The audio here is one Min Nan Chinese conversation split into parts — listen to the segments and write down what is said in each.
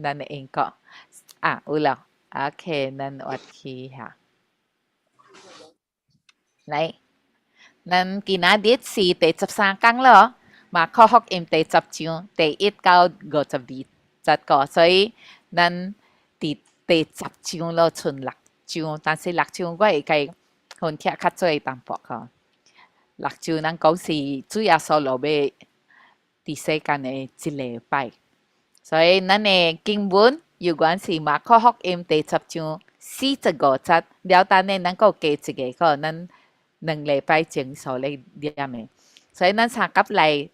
咱會用講啊，有了，OK，咱活去下。來，咱今仔日是第13講咯，馬可福音第10章第1到52節個，所以咱佇第十章咯，賰六章，但是六章我會共分拆較濟淡薄吼。六章咱講是主耶穌落尾佇世間的一禮拜，所以咱的經文猶原是馬可福音第十章45節，了等呢咱閣加一个個，咱2禮拜前所咧念的，所以咱相佮來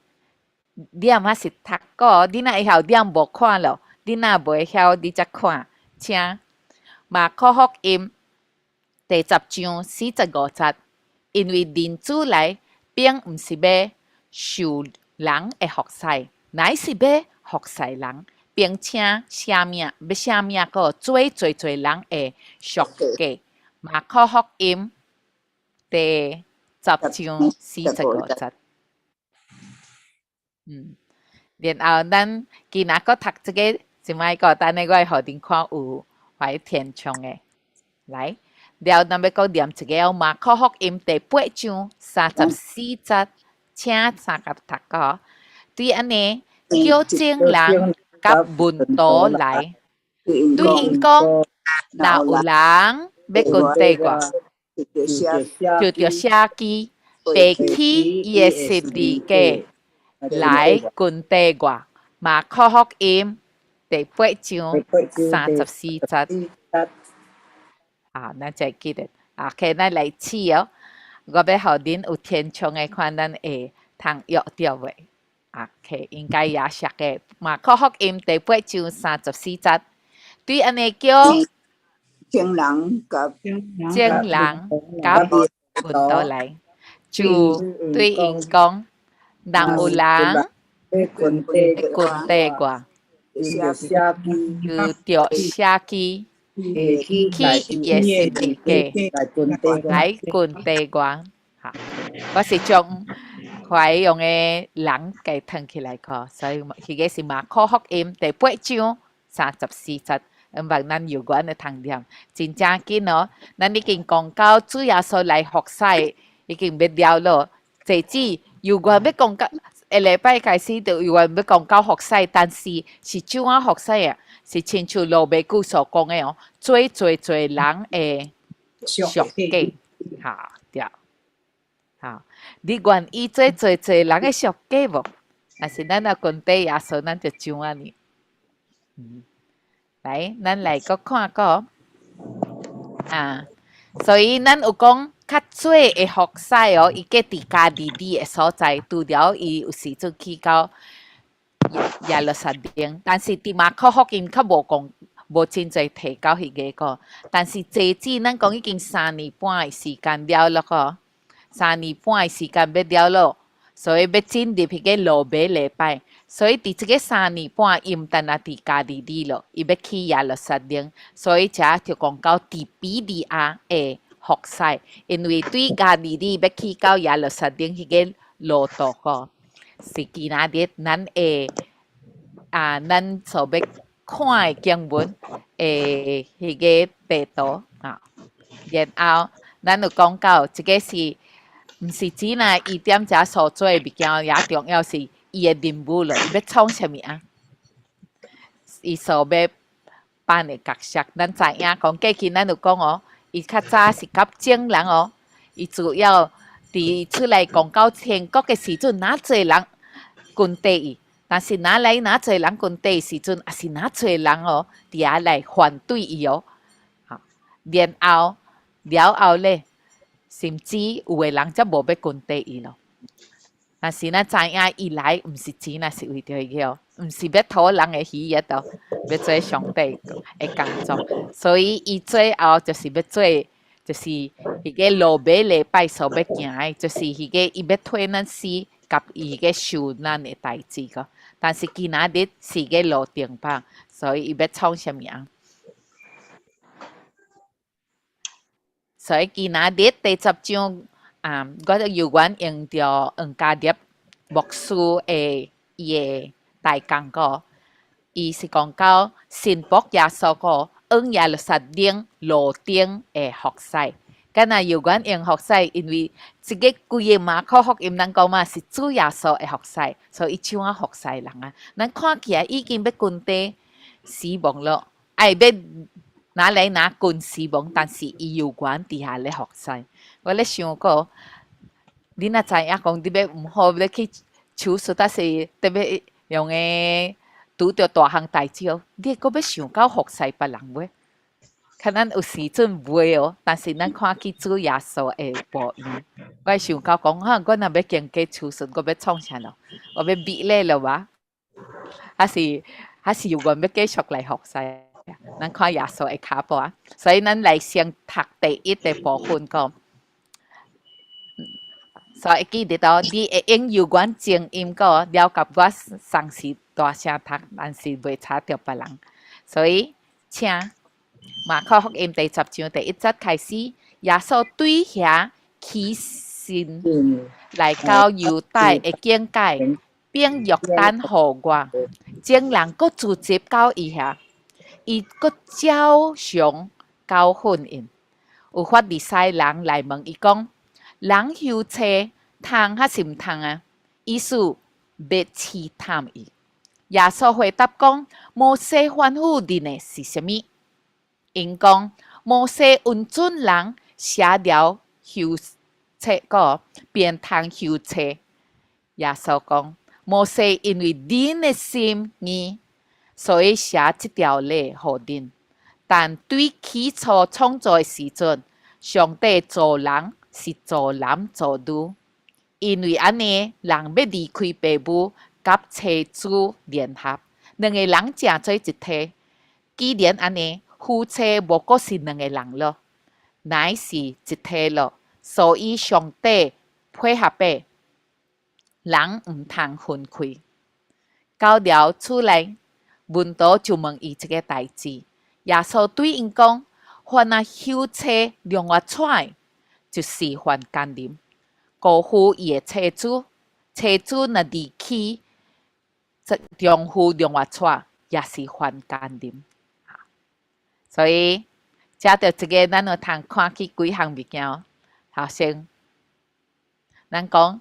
念還是讀個，你若會曉念無看咯，你若袂曉你才看，請馬可福音第十章四十五節，因為人子來，並毋是欲受人的服侍，乃是欲服侍人，並且捨命，欲捨命閣做濟濟人的贖價。馬可福音第十章四十五節。然後咱今仔閣讀這个，這擺個，等下我會予恁看有懷填充的，來，了咱欲閣念一个哦，馬可福音第八章34節，請相佮讀個。對按呢，叫眾人佮門徒來，對𪜶講，若有人欲跟綴我，就著捨己，背起伊的十字架來跟綴我。馬可福音第八章三十四節。啊，咱才會記得。OK，咱來試哦。我欲予恁有填充的，看咱會通約著袂？OK，應該也熟的。馬可福音第八章三十四節，對按呢叫眾人佮眾人佮門徒來，就對𪜶講，若有人欲跟欲跟綴我，就著捨己，背起起伊的十字架來跟綴我。哈，我是將懷用的人給騰起來看，所以彼个是馬可福音第八章三十四節，希望咱有緣會通念，真正緊哦。咱已經講到主耶穌來服侍，已經欲了咯。這次猶原欲講到下禮拜開始就猶原欲講到服侍，但是是怎樣服侍啊？是親像羅馬書所講的哦，做濟濟人的贖價，哈對。哈，你願意做濟濟人的贖價無？若是咱若跟綴耶穌，咱就像按呢。來，咱來閣看個啊，所以咱有講較濟的服侍哦，伊閣佇加利利的所在，除了伊有時陣去到耶路撒冷，但是佇馬可福音較無講，無真濟提到彼个個。但是這次咱講已經三年半的時間了咯個，三年半的時間欲了咯，所以欲進入彼个落尾禮拜。所以佇這个三年半，伊毋單單佇加利利咯，伊欲去耶路撒冷，所以才就講到提比利亞的服侍，因為對加利利欲去到耶路撒冷彼个路途吼，是今仔日咱會啊，咱所欲看的經文的彼个地圖啊，然後咱有講到這个是毋是只若伊踮遮所做的物件，也重要是伊的任務咯，伊欲創啥物啊？伊所欲扮的角色，咱知影講過去咱有講哦，伊較早是佮眾人哦，伊主要佇出來講到天國的時陣，若濟人跟綴伊，但是若來若濟人跟綴伊時陣，也是若濟人哦，佇遐來反對伊哦，哈，然後了後咧，甚至有的人才無欲跟綴伊咯。但是咱知影伊來毋是只若是為著彼个哦，毋是欲討人的喜悅哦，欲做上帝的工作，所以伊最後就是欲做，就是彼个落尾禮拜所欲行的，就是彼个伊欲替咱死，佮伊个受難的代誌個。但是今仔日是个路程吧，所以伊欲創啥物啊？所以今仔日第十章啊，我就猶原用著黃家立牧師的伊的大綱個。伊是講到順服耶穌個往耶路撒冷路頂的服侍。敢若猶原用服侍，因為這个規个馬可福音咱講嘛是主耶穌的服侍，所以伊怎樣服侍人啊？咱看起來已經欲跟綴死亡咯，愛欲拿來拿棍死亡，但是伊猶原佇遐咧服侍。我咧想講，你若知影講你欲毋好欲去手術，抑是特別用个拄著大項代誌哦，你會閣欲想到服侍別人無？可能有時陣袂哦，但是咱看見主耶穌的模樣，我會想到講，哈，我若欲經過手術，我欲創啥咯？我欲美咧了無？還是猶原欲繼續來服侍？咱看耶穌的跤步啊，所以咱來先讀第一的部分講。所以記得到，你會用猶原靜音個了解我送時大聲讀，但是袂吵著別人。所以，請馬可福音第10章第1節開始，耶穌對遐起身來到猶太的境界，並約旦河外，眾人閣聚集到伊遐，伊閣照常教訓𪜶。有法利賽人來問伊講：人休妻通抑是毋通啊？意思欲試探伊。耶穌回答講：摩西吩咐恁的是啥物？𪜶講：摩西允准人寫了休冊個，便通休妻。耶穌講：摩西因為恁的心硬，所以寫這條例予恁。但對起初創造的時陣，上帝造人是造男造女。因為按呢，人欲離開爸母，佮妻子聯合，兩個人成做一體。既然按呢，夫妻無閣是兩個人咯，乃是一體咯。所以上帝配合的，人毋通分開。到了厝內，門徒就問伊這个代誌。耶穌對𪜶講：凡若休妻另外娶，就是犯姦淫；辜負伊的妻子，妻子若離棄丈夫另外娶，也是犯姦淫。所以，藉著這个，咱有通看見幾項物件。頭先，咱講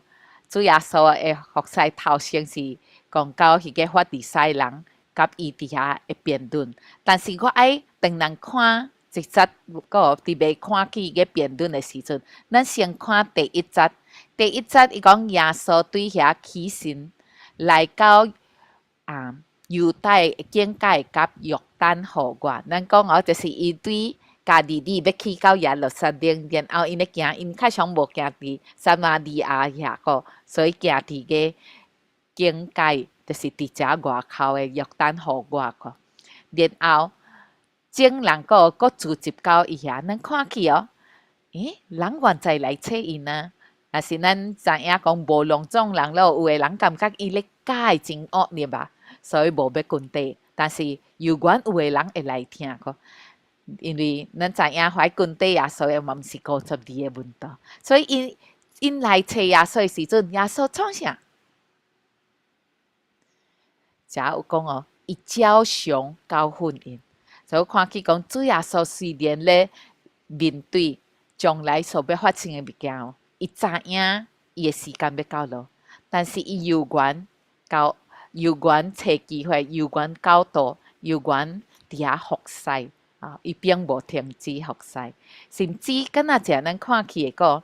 主耶穌的服侍頭先是講到彼个法利賽人佮伊佇遐的辯論，但是我愛當咱看一節個佇未看見彼个辯論的時陣，咱先看第一節。第一節伊講耶穌對遐起身來到猶太的境界佮約旦河外。咱講哦，就是伊對加利利欲去到耶路撒冷，然後𪜶咧行，𪜶較常無行佇撒瑪利亞遐個，所以行佇个境界，就是佇遮外口的約旦河外個。然後眾人閣閣聚集到伊遐，咱看去哦，欸，人原在來揣𪜶啊？若是咱知影講無攏總人咯，有的人感覺伊咧教真惡劣吧，所以無欲跟綴。但是猶原有的人會來聽個，因為咱知影懷跟綴耶穌的嘛毋是52個門徒，所以𪜶來揣耶穌的時陣，耶穌創啥？遮有講哦，伊照常教訓𪜶，所以看見講主耶穌雖然咧面對將來所欲發生的物件哦，伊知影伊的時間欲到咯，但是伊猶原教，猶原揣機會，猶原教導，猶原佇遐服侍啊！伊並無停止服侍，甚至敢若者咱看去的個，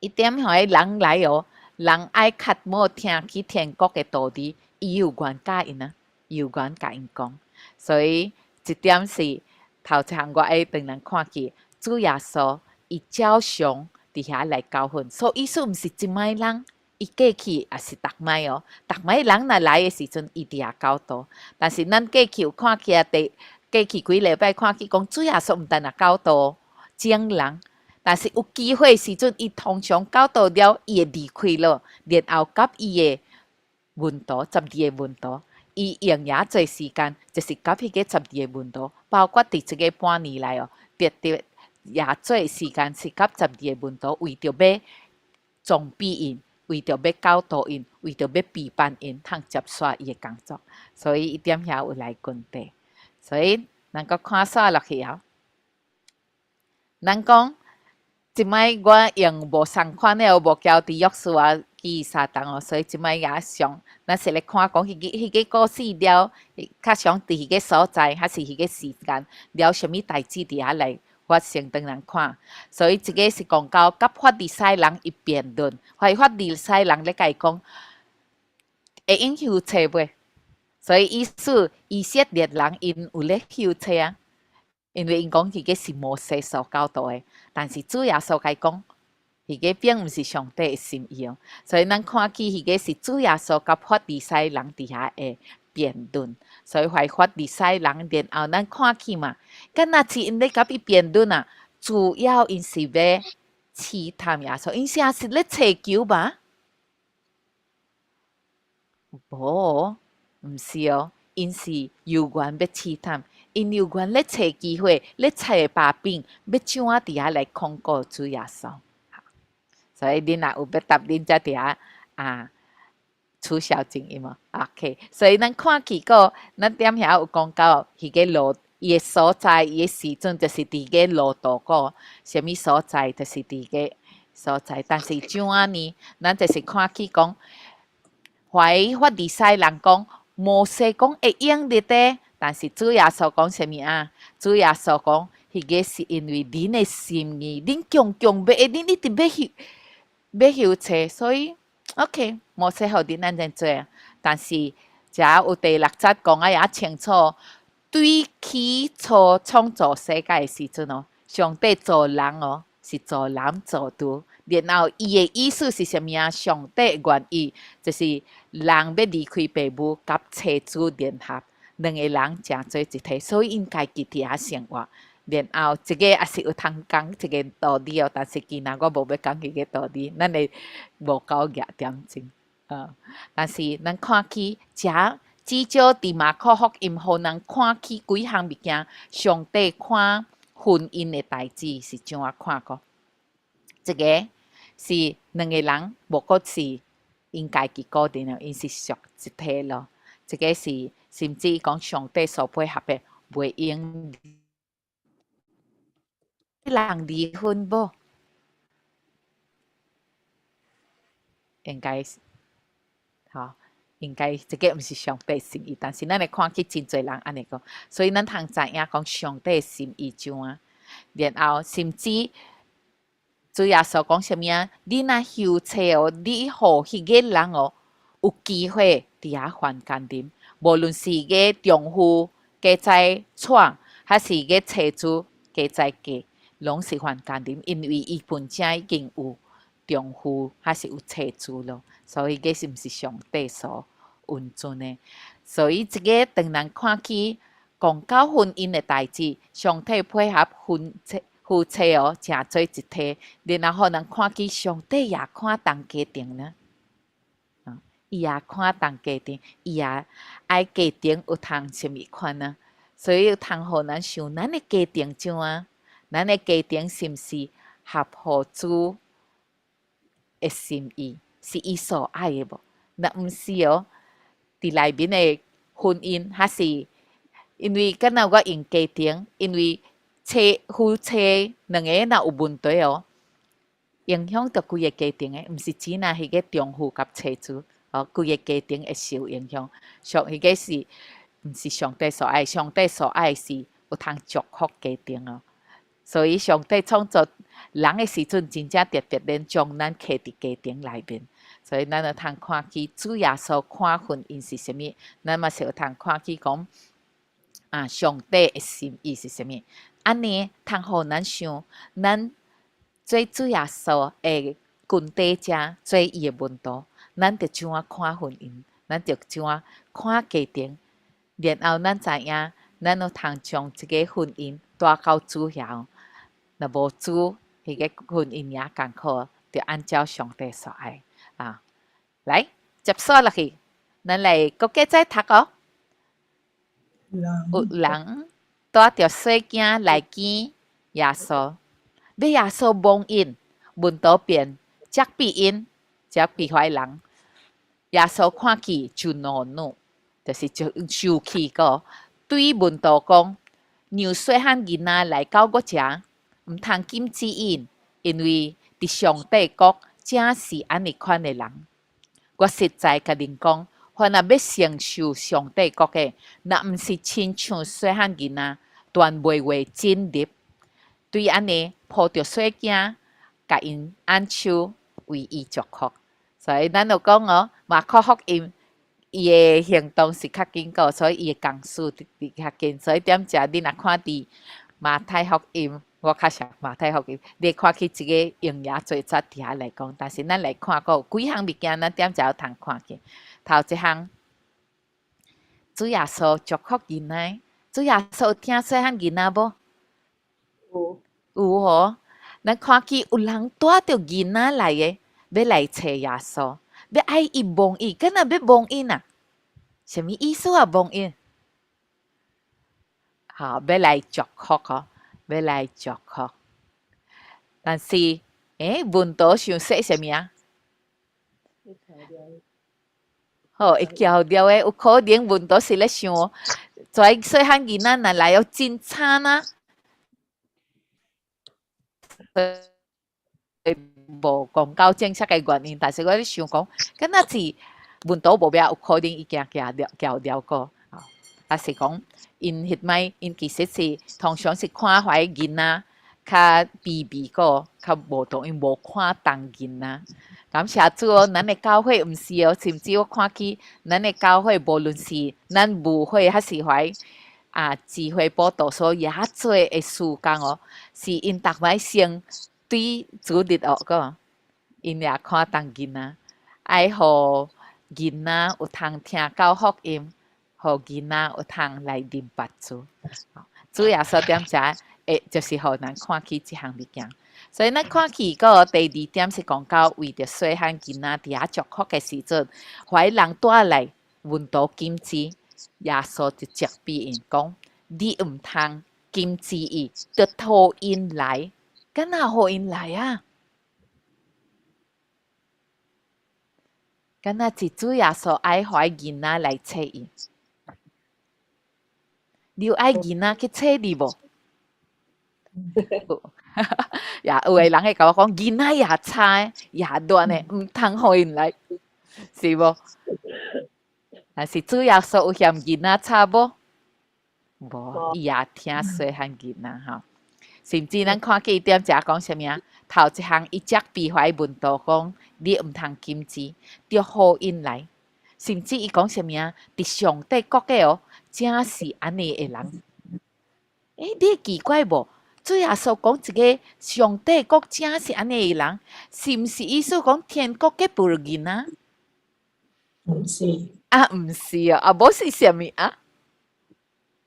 伊點予彼人來哦，人愛較無聽去天國的道理，伊猶原教𪜶啊，猶原共𪜶講。所以這點是頭一項我愛轉咱看去，主耶穌伊照常佇遐來教訓，所以意思毋是一擺人，伊過去也是逐擺哦，逐擺人若來的時陣，伊佇遐教導。但是咱過去有看起啊，第過去幾禮拜看見講主耶穌毋但若教導眾人，但是有機會時陣，伊通常教導了，伊會離開咯，然後佮伊的門徒，十二个門徒，伊用遐濟時間，就是佮彼个十二个門徒，包括佇這个半年內哦，特別也濟時間是佮十二个門徒，為著欲裝備𪜶，為著欲教導𪜶，為著欲陪伴𪜶，通接續伊的工作，所以伊踮遐有來軍隊。所以咱閣看煞落去啊。咱講，這擺我用無相款的無交佇約書亞記三章哦，所以這擺也上，咱是咧看講彼個故事了，較常佇彼個所在，還是彼個時間了，啥物代誌佇遐來發生，當人看。所以這個是講到佮法利賽人伊辯論，法利賽人咧共伊講，會用休妻袂？所以意思以色列人𪜶有咧休妻啊。因為𪜶講彼個是摩西所教導的，但是主耶穌共伊講，彼個並毋是上帝的心意哦。所以咱看起彼個是主耶穌佮法利賽人佇遐的辯論，所以法利賽人，然後咱看起嘛，敢若是𪜶咧共伊辯論啊，主要𪜶是欲試探耶穌，𪜶啥是咧揣求吧？無，毋是哦，𪜶是猶原欲試探。𪜶猶原咧揣機會，咧揣把柄，欲怎樣佇遐來控告主耶穌。所以恁若有欲答，恁才佇遐啊取消靜音哦。OK，所以咱看起個，咱踮遐有講到彼個路，伊的所在，伊的時陣，就是佇個路途個，啥物所在，就是佇個所在。但是怎樣呢？咱就是看起講，懷法利賽人講，摩西講會用得的。但是主耶穌講啥物啊？主耶穌講，彼個是因為恁的心意，恁強強欲，恁一直欲休，欲休妻，所以 OK，摩西予恁按呢做。但是遮有第六節講啊也清楚，對起初創造世界的時陣哦，上帝造人哦，是造男造女，然後伊的意思是啥物啊？上帝願意就是人欲離開爸母，佮妻子聯合。兩個人成做一體，所以𪜶家己佇遐生活。然後這個也是有通講一個道理哦，但是今仔我無欲講彼個道理，咱會無夠10點鐘。但是咱看起遮至少佇馬可福音，予人看起幾項物件，上帝看婚姻的代誌是怎樣看個？這個是兩個人無閣是𪜶家己個人了，𪜶是屬一體咯。這個是甚至講上帝所配合的，袂用人離婚無？應該是，吼，應該這個毋是上帝心意，但是咱會看起真濟人按呢講，所以咱通知影講上帝心意怎樣，然後甚至主耶穌講啥物啊？你若休妻哦，你予彼個人哦有機會佇遐犯姦淫，無論是個丈夫加再娶，還是個妻子加再嫁，攏是犯姦淫，因為伊本身已經有丈夫，還是有妻子咯，所以這是毋是上帝所允准的？所以這個當人看起講到婚姻的代誌，上帝配合婚妻夫妻哦，成做一體，然後予人看起上帝也看重家庭呢。伊也看重家庭，伊也愛家庭有通啥物款呢？所以有通予咱想，咱的家庭怎啊？咱的家庭是毋是合乎主的心意？是伊所愛的無？若毋是哦，佇內面的婚姻，還是因為敢若我用家庭，因為妻夫妻兩個若有問題哦，影響著規個家庭的，毋是只若彼個丈夫佮妻子，哦，規個家庭會受影響。上彼個是毋是上帝所愛？上帝所愛是有通祝福家庭哦。所以上帝創造人的時陣，真正特別，連將咱放佇家庭內面。所以咱有通看起主耶穌看婚姻是啥物，咱嘛是有通看起講啊，上帝的心意是啥物？按呢通予咱想，咱做主耶穌的跟綴者，做伊的門徒，咱著怎樣看婚姻？咱著怎樣看家庭？然後咱知影，咱有通將這個婚姻帶到主遐。若無主，彼個婚姻也艱苦，著按照上帝所愛啊。來，接續落去，咱來閣繼續讀哦。有人帶著細囝來見耶穌，欲耶穌摸𪜶，門徒便責備𪜶。責備彼人，耶穌看見就惱怒，就是就生氣個，對門徒講：讓細漢囡仔來到我遮，毋通禁止𪜶，因為佇上帝國正是按呢款的人。我實在共恁講，凡若欲承受上帝國的，若毋是親像細漢囡仔，斷袂會進入。對按呢，抱著細囝，共𪜶按手，為伊祝福。所以咱就講哦，馬可福音伊的行動是較緊個，所以伊的工事佇較緊。所以點遮你若看佇馬太福音，我較熟馬太福音，你會看起一个嬰兒做節佇遐來講，但是咱來看閣有幾項物件，咱點遮有通看見。頭一項，主耶穌祝福囡仔，主耶穌有疼細漢囡仔無？有。有哦，咱看見有人帶著囡仔來的，欲來揣耶穌，欲愛伊摸伊，敢若欲摸𪜶啊？啥物意思啊？摸𪜶？好，欲來祝福哦，欲來祝福。但是，門徒想說啥物啊？好，會徼著的，有可能門徒是咧想，這細漢囡仔若來哦，真慘啊！無講到正式的原因，但是我咧想講，敢若是門徒無咩有可能伊驚驚著徼著過，抑是講𪜶彼擺𪜶其實是通常是看彼囡仔較卑微個，較無同，𪜶無看重囡仔。感謝主哦，咱的教會毋是哦，甚至我看起咱的教會，無論是咱母會還是彼智慧報道所也做的事工哦，是𪜶逐擺先對主日學個，𪜶也看重囡仔，愛予囡仔有通聽到福音，予囡仔有通來認捌主。主耶穌點遮會就是予咱看起這項物件。所以咱看起個第二點是講到為著細漢囡仔佇遐祝福的時陣，彼人帶來門徒禁止，耶穌就責備𪜶講：你毋通禁止伊，著予𪜶來，敢若予𪜶來啊？敢若是主耶穌愛予囡仔來揣伊，你有愛囡仔去揣你無？也有的人會共我講，囡仔也吵也亂的，毋通予𪜶來，是無？但是主耶穌有嫌囡仔吵無？無，伊也疼細漢囡仔吼。甚至咱看見伊點遮講啥物啊？頭一項伊責備彼門徒講，你毋通禁止，著予𪜶來。甚至伊講啥物啊？佇上帝國的哦，正是按呢的人。你會奇怪無？主耶穌講一个上帝國正是按呢的人，是毋是意思講天國嘅無囡仔？毋是。啊，毋是哦，啊，無是啥物啊？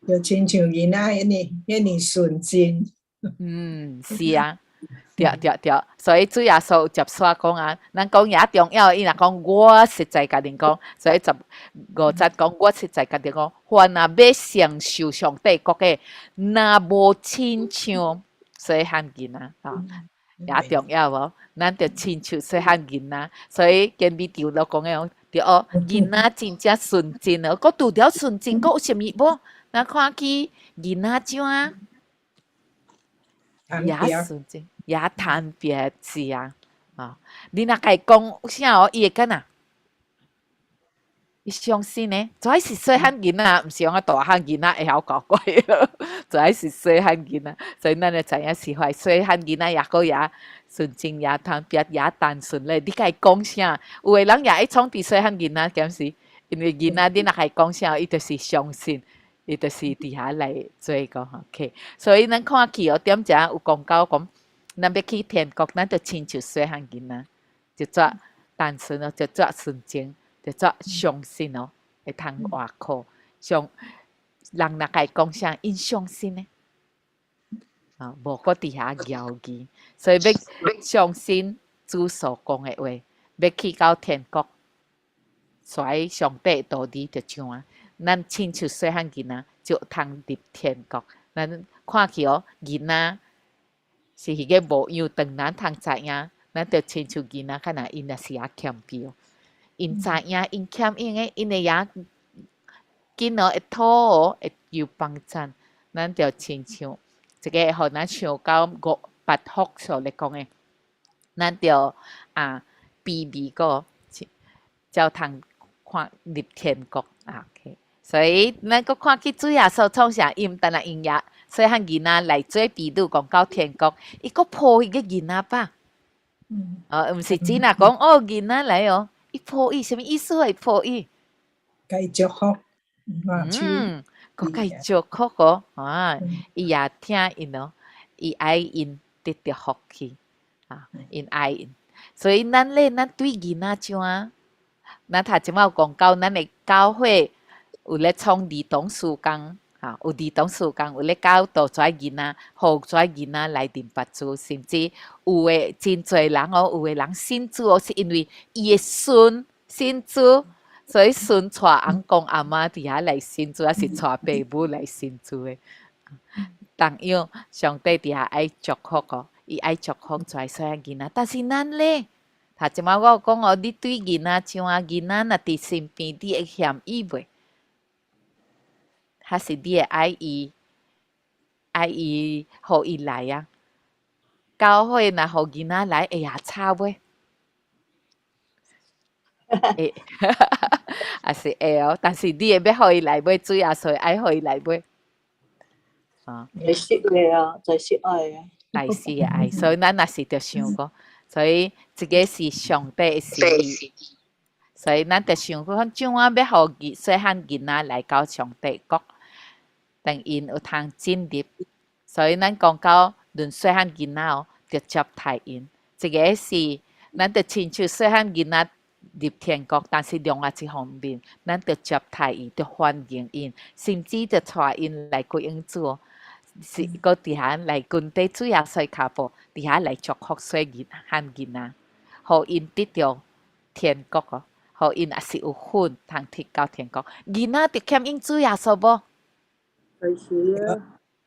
就親像囡仔遐爾遐爾純真。嗯，是啊，對對對，所以主耶穌有接續講啊，咱講也重要，伊若講我實在共恁講，所以15節講我實在共恁講，凡若欲承受上帝國的，若無親像細漢囡仔，吼，也重要無？咱著親像細漢囡仔，所以堅美長老講的哦，對哦，囡仔真正純真哦，閣除了純真，閣有啥物無？咱看起囡仔怎啊？也純真，也坦白是啊，啊，你若共伊講啥哦，伊會敢若？伊相信呢，這是細漢囡仔，毋是講大漢囡仔會曉搞怪咯。這是細漢囡仔，所以咱就知影是彼細漢囡仔，也閣也純真，也坦白，也單純咧。你共伊講啥，有的人也會創佇細漢囡仔，敢是？因為囡仔你若共伊講啥，伊就是相信。伊就是佇遐來做個 OK，所以咱看起哦，點遮有講到講，咱欲去天國，咱就親像細漢囡仔，就遮單純哦，就遮純真，就遮相信哦，會通活靠。像人若共伊講啥，𪜶相信呢，啊，無閣佇遐猶豫，所以欲相信主所講的話，欲去到天國，所以上帝道理就像啊。咱親像細漢囡仔就通入天國。咱看起哦，囡仔是彼个模樣，當咱通知影，咱就親像囡仔，敢若𪜶若是也謙卑哦，𪜶知影𪜶欠用的，𪜶會也緊哦，會討哦，會求幫贊。咱就親像這个，予咱想到五八福所咧講的，咱就卑微個，才通看入天國啊。OK，所以咱閣看去主耶穌創啥？伊毋但若用也細漢囡仔來做比喻，講到天國，伊閣抱彼個囡仔吧。哦，毋是只若講哦，囡仔來哦，伊抱伊啥物意思啊？伊抱伊，共伊祝福。閣共伊祝福哦，啊，伊也疼𪜶哦，伊愛𪜶得著福氣，啊，𪜶愛𪜶，所以咱咧，咱對囡仔怎啊？咱頭前仔有講到，咱的教會有咧創兒童事工，哈，有兒童事工，有咧教導遮囡仔，予遮囡仔來認捌主，甚至有的真濟人哦，有的人信主哦，是因為伊的孫信主。所以孫帶翁公阿嬤佇遐來信主，抑是帶爸母來信主的。同樣，上帝佇遐愛祝福哦，伊愛祝福遮細漢囡仔。但是咱咧，頭前仔我有講哦，你對囡仔怎啊？囡仔若佇身邊，你會嫌伊袂？還是你會愛伊？愛伊，予伊來啊？教會若予囡仔來，會也吵袂？會，也是會哦。但是你會欲予伊來袂？主耶穌愛予伊來袂？啊，在識的啊，在識愛啊，大事的愛，所以咱若是著想講，所以這个是上帝的心意，所以咱著想講，怎樣欲予細漢囡仔來到上帝國，等𪜶有通進入，所以咱講到論細漢囡仔哦，著接待𪜶，這个是咱著親像細漢囡仔入天國，但是另外一方面，咱著接待伊，著歡迎𪜶，甚至著帶𪜶來歸向主哦。是閣佇遐來跟綴主耶穌跤步，佇遐來祝福細漢囡仔，予𪜶得著天國哦，予𪜶也是有份通得到天國。囡仔著欠用主耶穌無？係是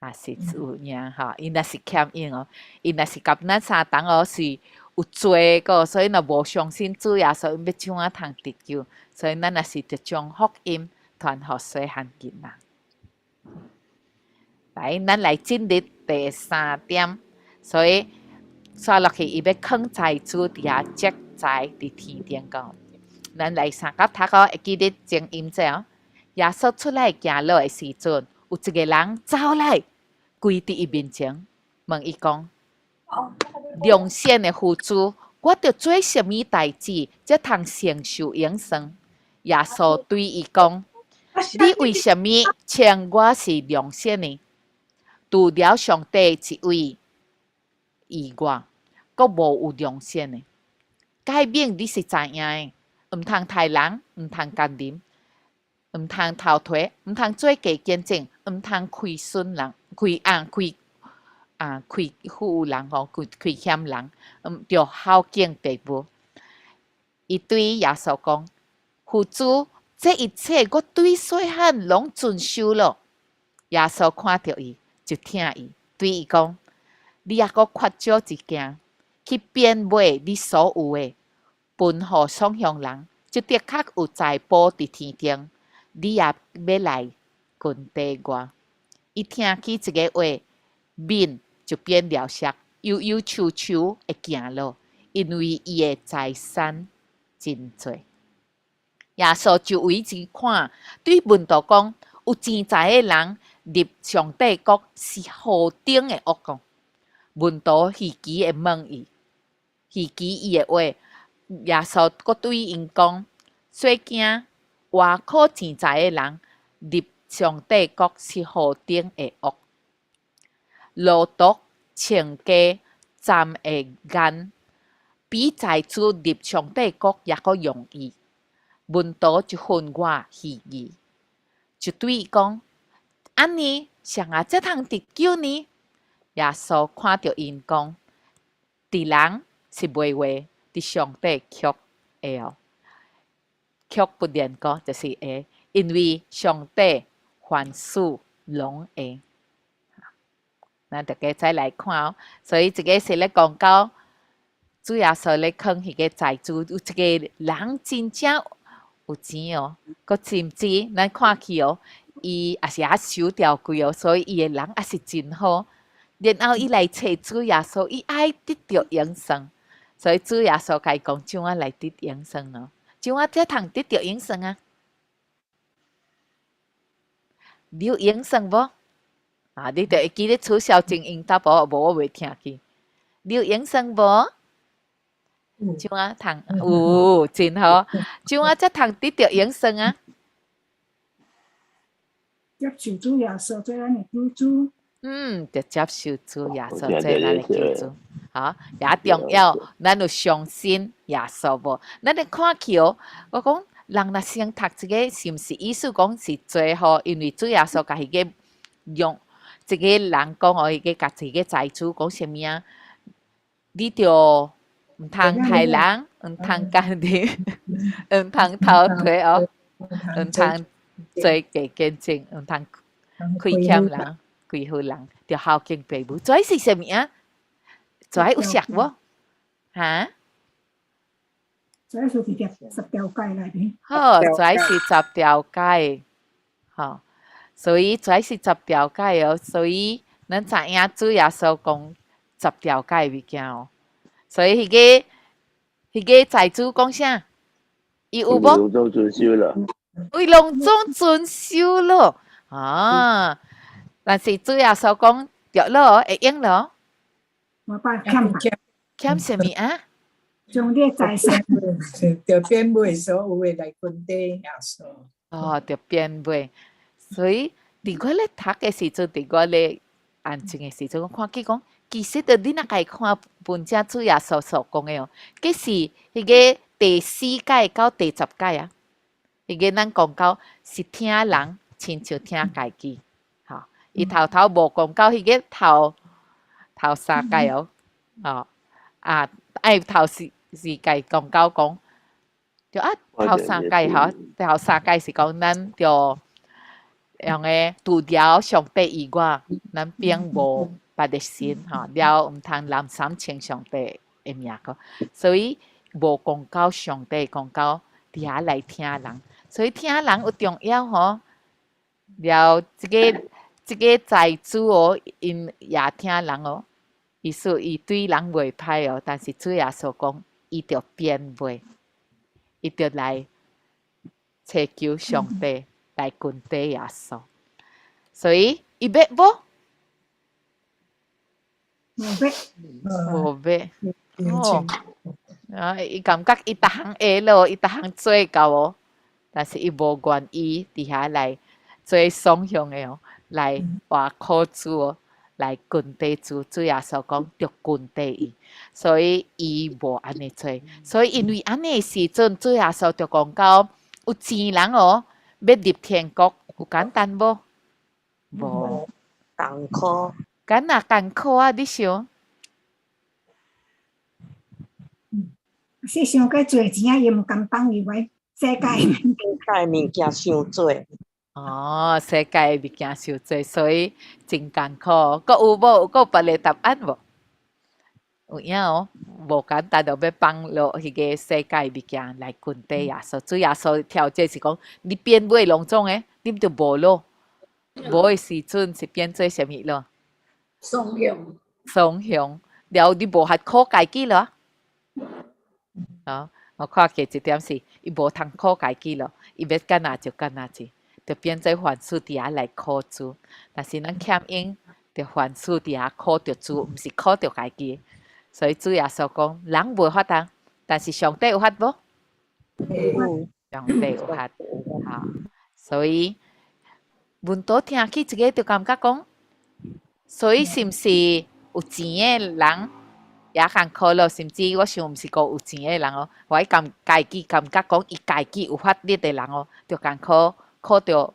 啊，也是有影吼，𪜶若是欠用哦，𪜶若是共咱相同哦，是有罪個，所以若無相信主耶穌，𪜶欲怎樣通得救？所以咱若是著將福音傳予細漢囡仔。來，咱來進入第三點，所以煞落去，伊欲囥財主佇遐積財佇天頂講。咱來相佮讀哦，會記得靜音者哦。耶穌出來行路的時陣，有一个人走來，跪佇伊面前，問伊講：良善的夫子，我著做啥物代誌，才通承受永生？耶穌對伊講：你為啥物稱我是良善呢？除了上帝一位以外，閣無有良善的。誡命你是知影的，毋通刣人，毋通姦淫，毋通偷提，毋通做假見證，毋通虧損人，虧啊虧啊虧負人吼，虧虧欠人，毋著孝敬爸母。伊對耶穌講：夫子，這一切我對細漢攏遵守了。耶穌看著伊，就疼伊，對伊講：你猶閣缺少一件，去變賣你所有的，分予喪窮人，就的確有財寶佇天頂。你也欲來跟綴我。伊聽起這个話，面就變了色，憂憂愁愁的行落，因為伊的財產真濟。耶穌周圍一看，對門徒講：有錢財的人入上帝國是何等的惡講。門徒稀奇的問伊，稀奇伊的話，耶穌閣對𪜶講：細驚，偌可錢財的人入上帝國是何等的惡。駱駝穿過針的眼，比財主入上帝國猶閣容易。門徒就分外稀奇，就對伊講：按呢，誰仔才通得救呢？耶穌看著𪜶講：佇人是袂話，佇上帝卻會哦，卻不然講就是會，因為上帝凡事攏會。咱大家再來看哦，所以這个是咧講到主耶穌咧勸彼個財主，有一個人真正有錢哦，閣甚至咱看去哦，伊也是愛守條規哦，所以伊的人也是真好。然後伊來揣主耶穌，伊愛得著永生，所以主耶穌共伊講，怎樣來得永生喏？怎樣才通得著永生啊？你有永生無？啊，你著會記得取消靜音答無？無我袂聽去。你有永生無？怎樣通？有，真好。怎樣才通得著永生啊？接受主耶穌做咱的救主。嗯，著接受主耶穌做咱的救主。哈，也重要，咱有相信耶穌無？咱咧看去哦，我講人若先讀這個，是毋是意思講是最好？因為主耶穌共彼個用這個人講哦，彼個共這個財主講啥物啊？你著毋通害人，毋通姦淫，毋通偷提哦，毋通做假見證，毋通虧欠人、虧負人，著孝敬父母。這是啥物啊？這有熟無？哈？這是佇十條誡內面。好，這是十條誡，吼，所以這是十條誡哦。所以咱知影主耶穌講十條誡物件哦。所以彼個財主講啥？伊有無？攏總遵守了。伊攏總遵守咯。啊！但是主耶穌講著咯，會用咯。我把欠欠啥物啊？將你的財產著變賣所有的來跟綴耶穌。哦，著變賣。所以佇我咧讀的時陣，佇我咧安靜的時陣，我看見講，其實著你若共伊看文章主耶穌所講的哦，這是彼個第四誡到第十誡啊。彼個咱講到是疼人，親像疼家己，吼。伊頭頭無講到彼個頭頭三誡哦，吼啊，愛頭四誡講到講，著啊頭三誡吼，頭三誡是講咱著用的除了上帝以外，咱並無別的神吼，了毋通濫三稱上帝的名個，所以無講到上帝，講到佇遐來疼人，所以疼人有重要吼。了，這個財主哦，𪜶也疼人哦，意思伊對人袂歹哦，但是主耶穌講，伊著變賣，伊著來尋求上帝，來跟綴耶穌，所以伊欲無？無欲。無欲。哦，啊，伊感覺伊逐項會咯，伊逐項做到哦，但是伊無願意佇遐來做雙向的哦，來倚靠主哦，來跟綴主。主耶穌講著跟綴伊，所以伊無按呢做。所以因為按呢時陣，主耶穌就講到有錢人哦，欲入天國有簡單無？無。艱苦。敢若艱苦啊！你想？世上閣濟錢啊，伊毋甘放以外，世界世界物件傷濟。哦，世界物件傷濟，所以真艱苦。閣有無？閣有別个答案無？有影哦，無簡單就欲放落彼個世界物件來跟綴耶穌。主耶穌挑戰是講，你變賣攏總的，你就無咯。無的時陣是變做啥物咯？雙向。雙向，了你無法苦家己咯。啊，我看見一點是，伊無通苦家己咯，伊欲按怎就按怎子，就變做凡事佇遐來苦主。但是咱欠用，就凡事佇遐苦著主，毋是苦著家己。所以主耶穌講，人無法通，但是上帝有法無？上帝有法，哈。所以，門徒聽起這個就感覺講，所以是毋是有錢的人也艱苦咯？甚至我想毋是講有錢的人哦，我感家己感覺講，伊家己有法力的人哦，就艱苦苦著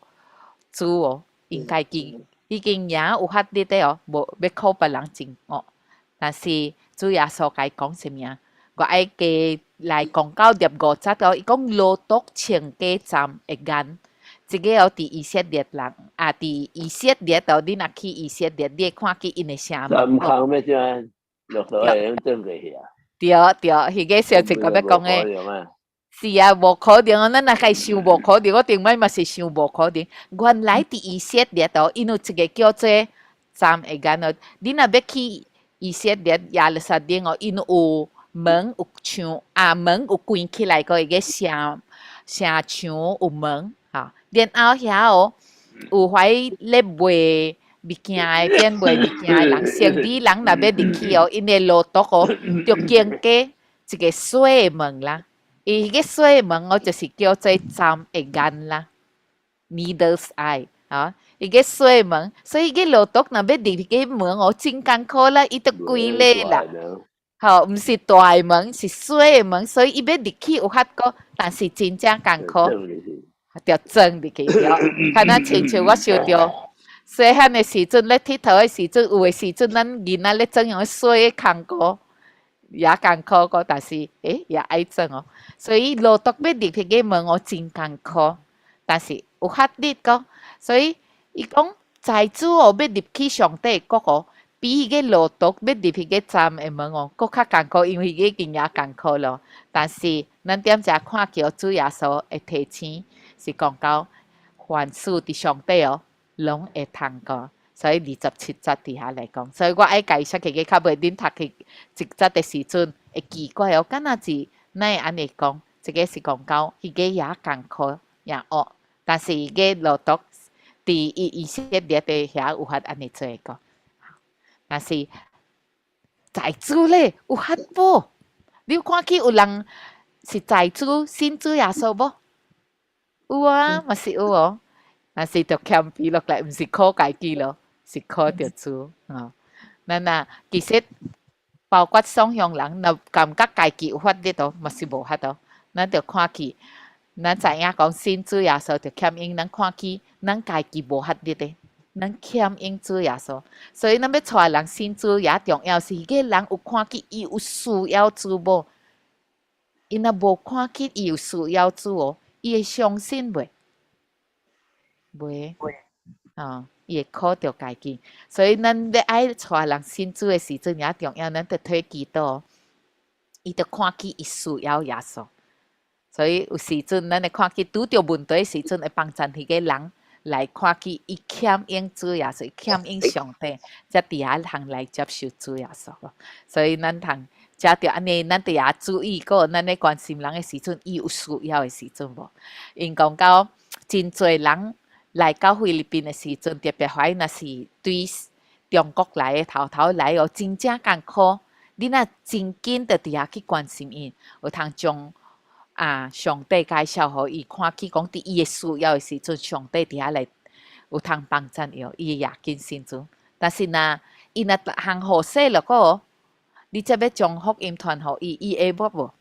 主哦，𪜶家己已經也有法力的哦，無欲苦別人真惡。但是主耶穌共伊講啥物啊？我愛加來講到入五節哦，伊講路得穿過針的眼，這個哦，佇以色列人啊，佇以色列哦，你若去以色列，你會看見𪜶的城門。三空欲怎？駱駝會用轉過去啊？對對，彼个小一個欲講的。是啊，無可能啊！咱若該想無可能，我頂擺嘛是想無可能。原來佇以色列哦，𪜶有一個叫做針的眼哦。你若欲去以色列耶路撒冷哦，𪜶有門有牆啊，門有關起來個彼个城城牆有門吼。然後遐哦，有懷咧賣物件的，變賣物件的人，生意人若欲入去哦，𪜶的路途哦，著經過一個細門啦。伊彼個細門哦，就是叫做針的眼啦，needle's eye，吼，彼個細門，所以彼個路途若欲入彼個門哦，真艱苦啦，伊著規个啦，吼，毋是大門，是細門，所以伊欲入去有法閣，但是真正艱苦，著鑽入去對，敢若親像我想著細漢的時陣咧𨑨迌的時陣，有的時陣咱囡仔咧怎樣洗工課。也艱苦個，但是也愛鑽哦。所以路途欲入彼個門哦，真艱苦，但是有法力個。所以伊講財主哦，欲入去上帝國哦，比彼個路途欲入彼個針的門哦，閣較艱苦，因為彼個已經也艱苦咯。但是咱踮遮看見主耶穌的提醒，是講到凡事佇上帝哦，攏會通過。所以27節佇遐來講，所以我愛解釋這個較袂恁讀去一節的時陣會奇怪哦，敢若是哪會按呢講？這個是講到彼個也艱苦也惡，但是彼個路途佇以以色列的遐有法按呢做個。但是財主咧有法無？你有看見有人是財主信主耶穌無？有啊，嘛是有哦。但是著謙卑落來，毋是靠家己咯，是靠著主哦。咱啊，其實包括雙向人，若感覺家己有法力哦，嘛是無法度。咱著看見，咱知影講信主耶穌著欠用，咱看見咱家己無法力的，咱欠用主耶穌。所以咱欲帶人信主也重要，是彼個人有看見伊有需要主無？伊若無看見伊有需要主哦，伊會相信袂？袂，哦，伊會靠著家己。所以咱欲愛帶人信主的時陣也重要，咱著提祈禱，伊著看見伊需要耶穌。所以有時陣咱會看見拄著問題的時陣，會幫贊彼個人來看見伊欠用主耶穌，欠用上帝，才佇遐通來接受主耶穌。所以咱通才著按呢，咱著也注意過，咱咧關心人的時陣，伊有需要的時陣無？𪜶講到真濟人來到菲律賓的時陣，特別懷若是對中國來的頭頭來哦，真正艱苦。你若真緊就佇遐去關心𪜶，有通將啊上帝介紹予伊看見，講佇伊的需要的時陣，上帝佇遐來有通幫贊伊，伊會也緊信主。但是若伊若逐項好勢落個，你才欲將福音傳予伊，伊會無無？